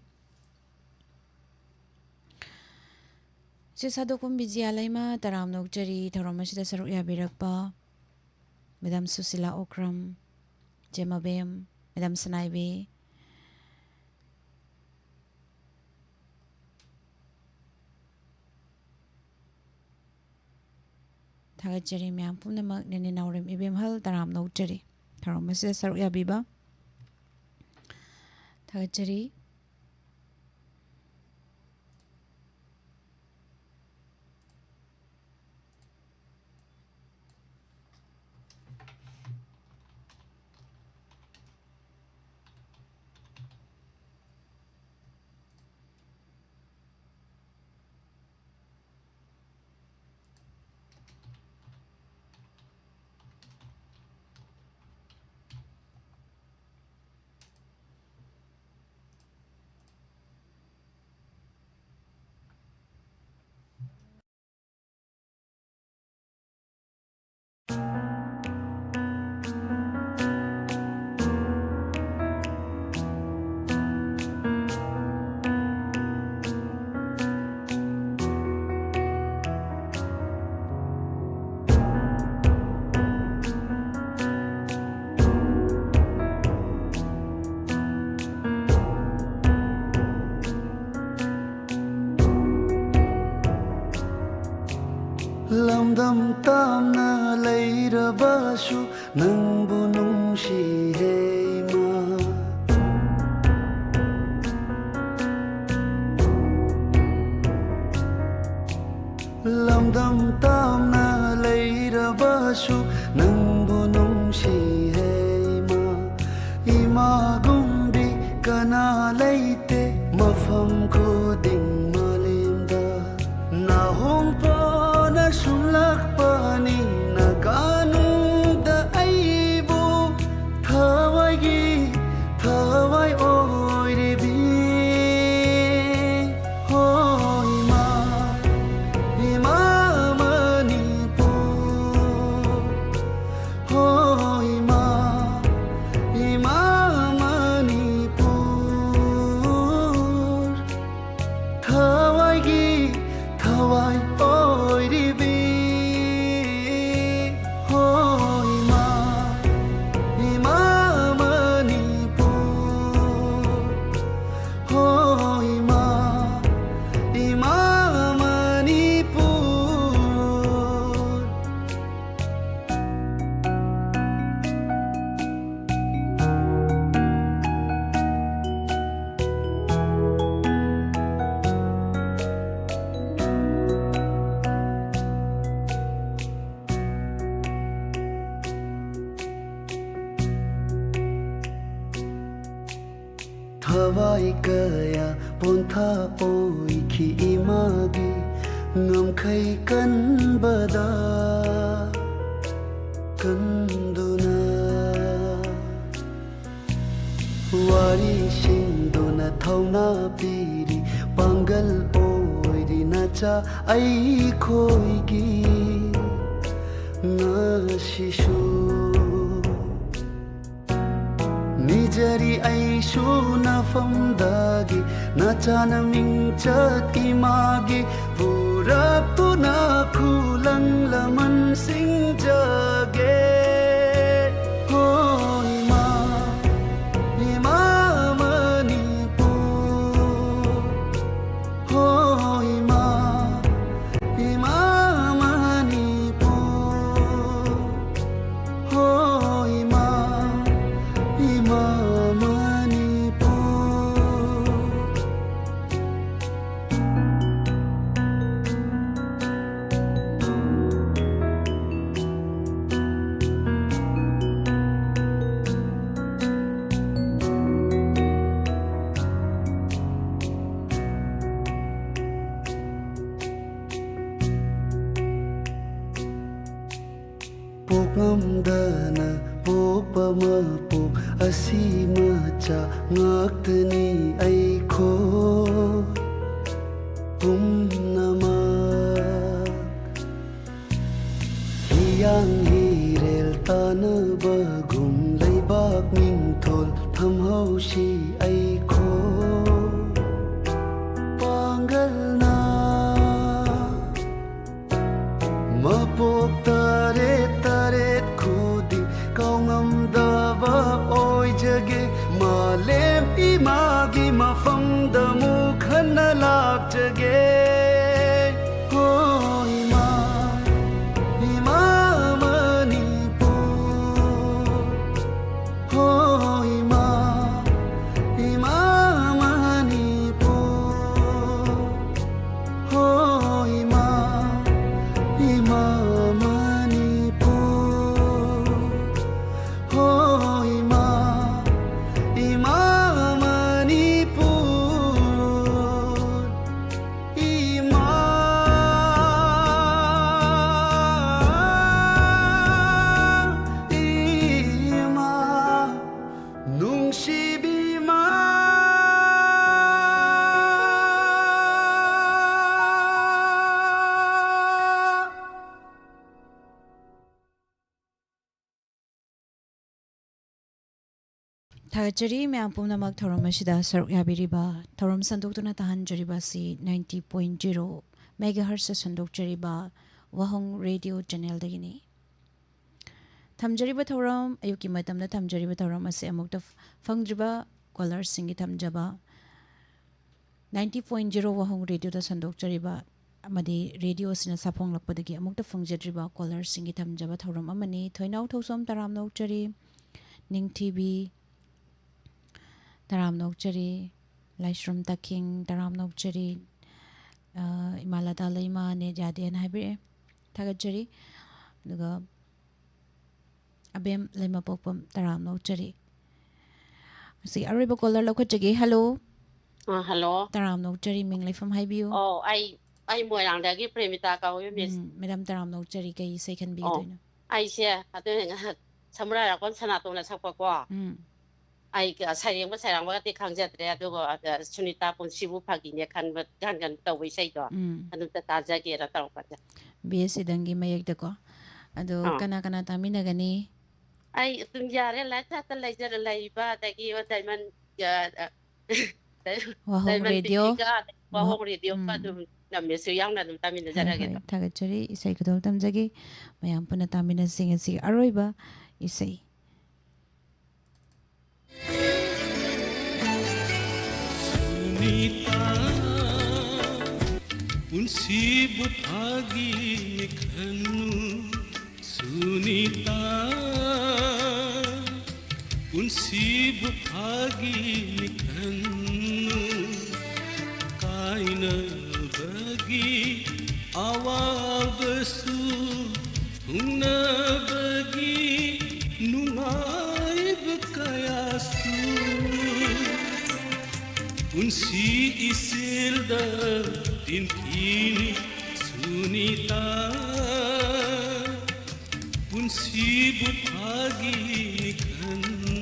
ꯏꯆꯦ ꯁꯥꯗꯣꯛꯄꯝ ꯕꯤꯖꯤꯌꯥ ꯂꯩꯃ ꯇꯔꯥꯝꯅ ꯑꯣꯛꯆꯔꯤ, ꯊꯧꯔꯝ ꯑꯁꯤꯗ ꯁꯔꯨꯛ ꯌꯥꯕꯤꯔꯛꯄ ꯃꯦꯗꯥꯝ ꯁꯨꯁꯤꯂꯥ ꯑꯣꯀ꯭ꯔꯝ, ꯏꯆꯦ ꯃꯕꯦꯝ, ꯃꯦꯗꯥꯝ ꯁꯅꯥꯏꯕꯤ, ꯊꯥꯒꯠꯆꯔꯤ ꯃꯌꯥꯝ ꯄꯨꯝꯅꯃꯛ꯫ ꯅꯦꯅꯦ ꯅꯥꯎꯔꯦꯝ ꯏꯕꯦꯝꯍꯜ ꯇꯔꯥꯝꯅ ꯑꯣꯛꯆꯔꯤ, ꯊꯧꯔꯝ ꯑꯁꯤꯗ ꯁꯔꯨꯛ ꯌꯥꯕꯤꯕ ꯊꯥꯒꯠꯆꯔꯤ꯫ ꯂꯝꯗꯝ ꯇꯥꯝꯅ ꯂꯩꯔꯕꯁꯨ ꯅꯪꯕꯨ ꯅꯨꯡꯁꯤ ꯍꯦ ꯏꯃꯥ꯫ ꯂꯝꯗꯝ ꯇꯥꯝꯅ ꯂꯩꯔꯕꯁꯨ ꯅꯪꯕꯨ ꯅꯨꯡꯁꯤ ꯍꯦ ꯏꯃꯥ꯫ ꯏꯃꯥꯒꯨꯝꯕꯤ ꯀꯅꯥ ꯂꯩꯇꯦ ꯃꯐꯝ ꯈꯨꯗꯤꯡ ꯃꯥꯂꯦꯝꯗ꯫ ꯅꯥꯍꯣꯡꯄꯣꯅ ꯁꯨꯝꯂꯛꯄꯅꯤ ꯅꯀꯥꯅꯨ ꯊꯋꯥꯏ ꯀꯌꯥ ꯄꯣꯟꯊꯥ ꯑꯣꯏꯈꯤ ꯏꯃꯥꯒꯤ ꯉꯝꯈꯩ ꯀꯟꯕꯗ ꯀꯟꯗꯨꯅ꯫ ꯋꯥꯔꯤꯁꯤꯡꯗꯨꯅ ꯊꯧꯅꯥ ꯄꯤꯔꯤ, ꯄꯥꯡꯒꯜ ꯑꯣꯏꯔꯤ ꯅꯆꯥ ꯑꯩꯈꯣꯏꯒꯤ ꯉꯁꯤꯁꯨ꯫ ꯅꯤꯖꯔꯤ ꯑꯩꯁꯨ ꯅꯐꯝꯗꯒꯤ ꯅꯆꯥꯅ ꯃꯤꯡꯆꯠ ꯏꯃꯥꯒꯤ ꯄꯨꯔꯛꯇꯨꯅ ꯈꯨꯂꯪ ꯂꯃꯟ ꯁꯤꯡꯖꯒꯦ꯫ ꯍꯣ ꯏꯃꯥ, ꯏꯃꯥ ꯃꯅꯤꯄꯨꯔ꯫ ꯍꯣ ꯏꯃꯥ, ꯏꯃꯥ ꯃꯅꯤꯄꯨꯔ꯫ ꯍꯣ ꯏꯃꯥ, ꯏꯃꯥ ꯃꯅꯤꯄꯨꯔ꯫ ꯄꯣꯛꯉꯝꯗꯅ ꯄꯣꯛꯄ ꯃꯄꯣꯛ ꯑꯁꯤ ꯃꯆꯥ ꯉꯥꯛꯇꯅꯤ ꯑꯩꯈꯣꯏ ꯄꯨꯝꯅꯃꯛ꯫ ꯍꯤꯌꯥꯡ ꯍꯤꯔꯦꯜ ꯇꯥꯟꯅꯕꯒꯨꯝ ꯂꯩꯕꯥꯛ ꯃꯤꯡꯊꯣꯜ ꯊꯝꯍꯧꯁꯤ ꯑꯩꯈꯣꯏ ꯄꯥꯡꯒꯜꯅ꯫ ꯃꯄꯣꯛ ꯇꯔꯦꯠ ꯇꯔꯦꯠ ꯈꯨꯗꯤꯡ ꯀꯥꯎꯉꯝꯗꯕ ꯑꯣꯏꯖꯒꯦ꯫ ꯃꯥꯂꯦꯝ ꯏꯃꯥꯒꯤ ꯃ- ꯊꯥꯒꯠꯆꯔꯤ ꯃꯌꯥꯝ ꯄꯨꯝꯅꯃꯛ ꯊꯧꯔꯝ ꯑꯁꯤꯗ ꯁꯔꯨꯛ ꯌꯥꯕꯤꯔꯤꯕ꯫ ꯊꯧꯔꯝ ꯁꯟꯗꯣꯛꯇꯨꯅ ꯇꯥꯍꯟꯖꯔꯤꯕ ꯑꯁꯤ ninety point zero megahertz ꯁꯟꯗꯣꯛꯆꯔꯤꯕ ꯋꯥꯍꯣꯡ ꯔꯦꯗꯤꯑꯣ ꯆꯦꯅꯦꯜꯗꯒꯤꯅꯤ꯫ ꯊꯝꯖꯔꯤꯕ ꯊꯧꯔꯝ, ꯑꯌꯨꯛꯀꯤ ꯃꯇꯝꯗ ꯊꯝꯖꯔꯤꯕ ꯊꯧꯔꯝ ꯑꯁꯤ ꯑꯃꯨꯛꯇ ꯐꯪꯗ꯭ꯔꯤꯕ ꯀꯣꯂꯔꯁꯤꯡꯒꯤ ꯊꯝꯖꯕ ninety point zero ꯋꯥꯍꯣꯡ ꯔꯦꯗꯤꯑꯣꯗ ꯁꯟꯗꯣꯛꯆꯔꯤꯕ ꯑꯃꯗꯤ ꯔꯦꯗꯤꯑꯣ ꯑꯁꯤꯅ ꯁꯥꯐꯣꯡꯂꯛꯄꯗꯒꯤ ꯑꯃꯨꯛꯇ ꯐꯪꯖꯗ꯭ꯔꯤꯕ ꯀꯣꯂꯔꯁꯤꯡꯒꯤ ꯊꯝꯖꯕ ꯊꯧꯔꯝ ꯑꯃꯅꯤ꯫ ꯊꯣꯏꯅꯥꯎ ꯊꯧꯁꯣꯝ ꯇꯔꯥꯝꯅ ꯑꯣꯛꯆꯔꯤ, ꯅꯤꯡꯊꯤꯕꯤ ꯇꯔꯥꯝꯅ ꯑꯣꯛꯆꯔꯤ, ꯂꯥꯏꯁ꯭ꯔꯝ ꯇꯈꯤꯡ ꯇꯔꯥꯝꯅ ꯑꯣꯛꯆꯔꯤ, ꯑ, ꯏꯃꯥ ꯂꯇꯥ ꯂꯩꯃ ꯅꯦꯠ ꯌꯥꯗꯦꯅ ꯍꯥꯏꯕꯤꯔꯛꯑꯦ, ꯊꯥꯒꯠꯆꯔꯤ꯫ ꯑꯗꯨꯒ ꯑꯕꯦꯝ ꯂꯩꯃꯄꯣꯛꯄꯝ ꯇꯔꯥꯝꯅ ꯑꯣꯛꯆꯔꯤ꯫ ꯑꯁꯤ ꯑꯔꯣꯏꯕ ꯀꯣꯂꯔ ꯂꯧꯈꯠꯆꯒꯦ꯫ ꯍꯜꯂꯣ꯫ ꯑ, ꯍꯜꯂꯣ꯫ ꯇꯔꯥꯝꯅ ꯑꯣꯛꯆꯔꯤ, ꯃꯤꯡ ꯂꯩꯐꯝ ꯍꯥꯏꯕꯤꯌꯨ꯫ ꯑꯣ, ꯑꯩ, ꯑꯩ ꯃꯣꯏꯔꯥꯡꯗꯒꯤ ꯄ꯭ꯔꯦꯃꯤꯇꯥ ꯀꯧꯏ, ꯃꯤꯁ꯫ ꯎꯝ, ꯃꯦꯗꯥꯝ ꯇꯔꯥꯝꯅ ꯑꯣꯛꯆꯔꯤ, ꯀꯩ ꯏꯁꯩ ꯑꯣ, ꯈꯟꯕꯤꯒꯗꯣꯏꯅꯣ? ꯑꯩꯁꯦ ꯑꯗꯨ ꯉꯥꯏꯍꯥꯛ ꯁꯃꯨꯔꯥꯏ ꯔꯥꯀꯣꯟ ꯁꯅꯥꯇꯣꯟꯅ ꯁꯛꯄꯀꯣ꯫ ꯎꯝ꯫ ꯑꯩ ꯀ-, ꯁꯩꯔꯦꯡꯕ ꯁꯩꯔꯥꯡꯕꯒꯗꯤ ꯈꯪꯖꯗ꯭ꯔꯦ, ꯑꯗꯨꯒ, ꯑ, ꯁꯨꯅꯤꯇꯥ ꯄꯨꯟꯁꯤꯕꯨ ꯐꯥꯒꯤꯅꯦ ꯈꯟꯕ, ꯈꯟ ꯈꯟ ꯇꯧꯕ ꯏꯁꯩꯗꯣ, ꯎꯝ꯫ ꯑꯗꯨꯝꯇ ꯇꯥꯖꯒꯦꯅ ꯇꯧꯔꯛꯄꯅꯦ꯫ ꯕꯤ ꯑꯦꯁ ꯁꯤꯗꯪꯒꯤ ꯃꯌꯦꯛꯇꯀꯣ꯫ ꯑꯗꯣ ꯑꯥ꯫ ꯀꯅꯥ ꯀꯅꯥ ꯇꯥꯃꯤꯟꯅꯒꯅꯤ? ꯑꯩ ꯑꯗꯨꯝ ꯌꯥꯔꯦ, ꯂꯥꯏꯐ ꯁꯥꯏꯠꯇ ꯂꯩꯖꯔ-, ꯂꯩꯕ, ꯑꯗꯒꯤ ꯗꯥꯏꯃꯟ, ꯑ, ꯑ, ꯋꯥꯍꯣꯡ ꯗꯥꯏꯃꯟ ꯔꯦꯗꯤꯑꯣ, ꯇꯤꯚꯤꯒ, ꯑꯗꯒꯤ ꯋꯥꯍꯣꯡ ꯋꯥꯍꯣꯡ, ꯔꯦꯗꯤꯑꯣꯒ ꯎꯝ꯫ ꯑꯗꯨꯝ ꯅꯝꯃꯦꯁꯨ ꯌꯥꯎꯅ ꯑꯗꯨꯝ ꯍꯣꯏ, ꯇꯥꯃꯤꯟꯅꯖꯔꯒꯦ ꯍꯣꯏ, ꯑꯗꯣ꯫ ꯊꯥꯒꯠꯆꯔꯤ꯫ ꯏꯁꯩ ꯈꯨꯗꯣꯜ ꯇꯝꯖꯒꯦ꯫ ꯃꯌꯥꯝ ꯄꯨꯟꯅ ꯇꯥꯃꯤꯟꯅꯁꯤ ꯉꯁꯤ ꯑꯔꯣꯏꯕ ꯏꯁꯩ꯫ ꯁꯨꯅꯤꯇꯥ, ꯄꯨꯟꯁꯤꯕꯨ ꯐꯥꯒꯤꯅꯤ ꯈꯟꯅꯨ꯫ ꯁꯨꯅꯤꯇꯥ, ꯄꯨꯟꯁꯤꯕꯨ ꯐꯥꯒꯤꯅꯤ ꯈꯟꯅꯨ꯫ ꯀꯥꯏꯅꯕꯒꯤ ꯑꯋꯥꯕꯁꯨ, ꯊꯨꯡꯅꯕꯒꯤ ꯅꯨꯡꯉꯥꯏꯕ ꯀꯌꯥꯁꯨ, ꯄꯨꯟꯁꯤ ꯏꯆꯦꯜꯗ ꯇꯤꯟꯈꯤꯅꯤ ꯁꯨꯅꯤꯇꯥ꯫ ꯄꯨꯟꯁꯤꯕꯨ ꯐꯥꯒꯤ ꯈꯟꯅꯨ꯫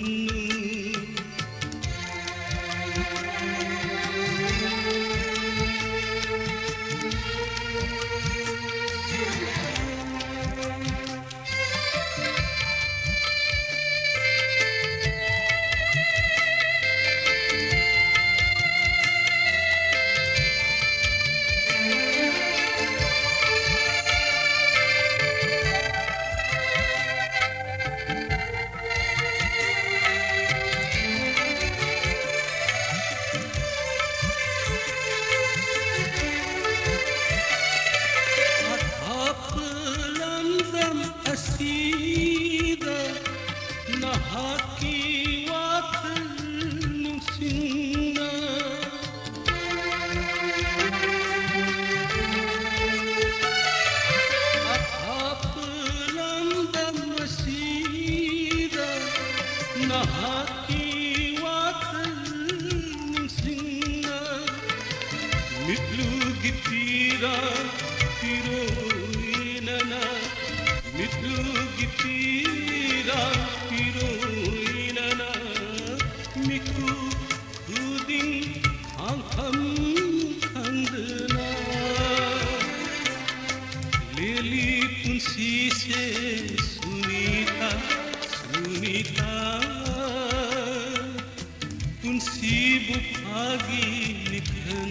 Mitlugi tira tiroinana, mitlugi tira tiroinana, miku kuding angkam kandana. Lili punsi se Sunita, Sunita. Punsibu phagi nikhan.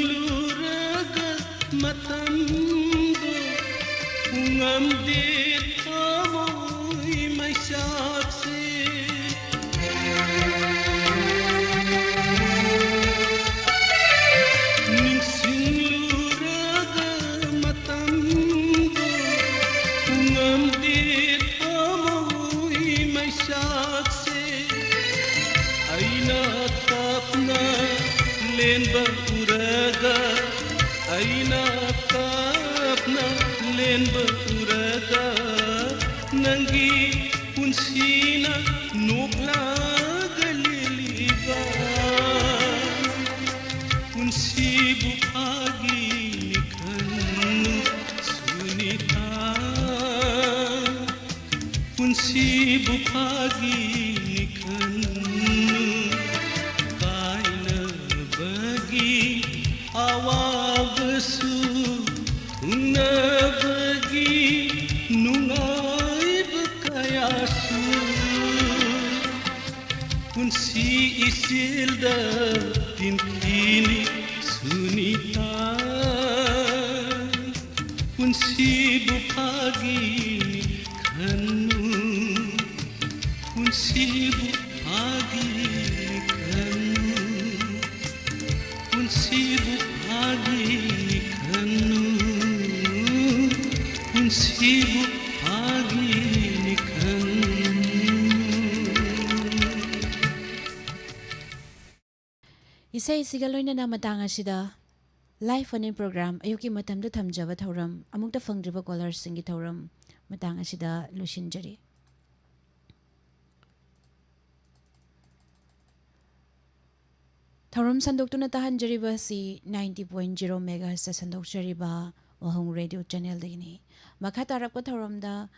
Ningsingluraga matamdo, ungam de tamoi maisakse. Ningsingluraga matamdo, ungam de tamoi maisakse. Aina kapna lenba uraga, aina kapna lenba uraga, nanggi punsina noklaga liliba. Punsibu phagi nikhannu Sunita. Punsibu phagi nikhannu, kainabagi awabasu, thungnabagi nungaiba kayasu. Punsi isilda tinkhini Sunita. Punsi ꯁꯤꯕꯨ ꯐꯥꯒꯤꯅꯤ ꯈꯟꯅꯨ, ꯄꯨꯟꯁꯤꯕꯨ ꯐꯥꯒꯤꯅꯤ ꯈꯟꯅꯨ, ꯄꯨꯟꯁꯤꯕꯨ ꯐꯥꯒꯤꯅꯤ ꯈꯟꯅꯨ, ꯄꯨꯟꯁꯤꯕꯨ ꯐꯥꯒꯤꯅꯤ ꯈꯟꯅꯨ꯫ ꯏꯁꯩꯁꯤꯒ ꯂꯣꯏꯅꯅ ꯃꯇꯥꯡ ꯑꯁꯤꯗ Live Phone-In Program ꯑꯌꯨꯛꯀꯤ ꯃꯇꯝꯗ ꯊꯝꯖꯕ ꯊꯧꯔꯝ ꯑꯃꯨꯛꯇ ꯐꯪꯗ꯭ꯔꯤꯕ caller-ꯁꯤꯡꯒꯤ ꯊꯧꯔꯝ ꯃꯇꯥꯡ ꯑꯁꯤꯗ ꯂꯣꯏꯁꯤꯟꯖꯔꯤ꯫ ꯊꯧꯔꯝ ꯁꯟꯗꯣꯛꯇꯨꯅ ꯇꯥꯍꯟꯖꯔꯤꯕ ꯑꯁꯤ ninety point zero megahertz-ꯇ ꯁꯟꯗꯣꯛꯆꯔꯤꯕ ꯋꯥꯍꯣꯡ Radio Channel-ꯗꯒꯤꯅꯤ꯫ ꯃꯈꯥ ꯇꯥꯔꯛꯄ ꯊꯧꯔꯝꯗ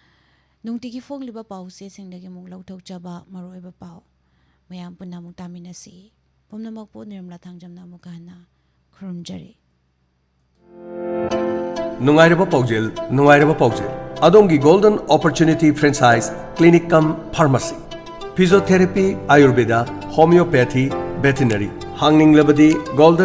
ꯅꯨꯡꯇꯤꯒꯤ ꯐꯣꯡꯂꯤꯕ ꯄꯥꯎꯆꯦꯁꯤꯡꯗꯒꯤ ꯑꯃꯨꯛ ꯂꯧꯊꯣꯛꯆꯕ ꯃꯔꯨꯑꯣꯏꯕ ꯄꯥꯎ ꯃꯌꯥꯝ ꯄꯨꯟꯅ ꯑꯃꯨꯛ ꯇꯥꯃꯤꯟꯅꯁꯤ꯫ ꯄꯨꯝꯅꯃꯛꯄꯨ ꯅꯤꯔꯃꯂꯥ ꯊꯥꯡꯖꯝꯅ ꯑꯃꯨꯛꯀ ꯍꯟꯅ ꯈꯨꯔꯨꯝꯖꯔꯤ꯫ ꯅꯨꯡꯉꯥꯏꯔꯕ ꯄꯥꯎꯖꯦꯜ, ꯅꯨꯡꯉꯥꯏꯔꯕ ꯄꯥꯎꯖꯦꯜ꯫ ꯑꯗꯣꯝꯒꯤ Golden Opportunity Franchise Clinic cum Pharmacy, Physiotherapy, Ayurveda, Homeopathy, Veterinary ꯍꯥꯡꯅꯤꯡꯂꯕꯗꯤ Golden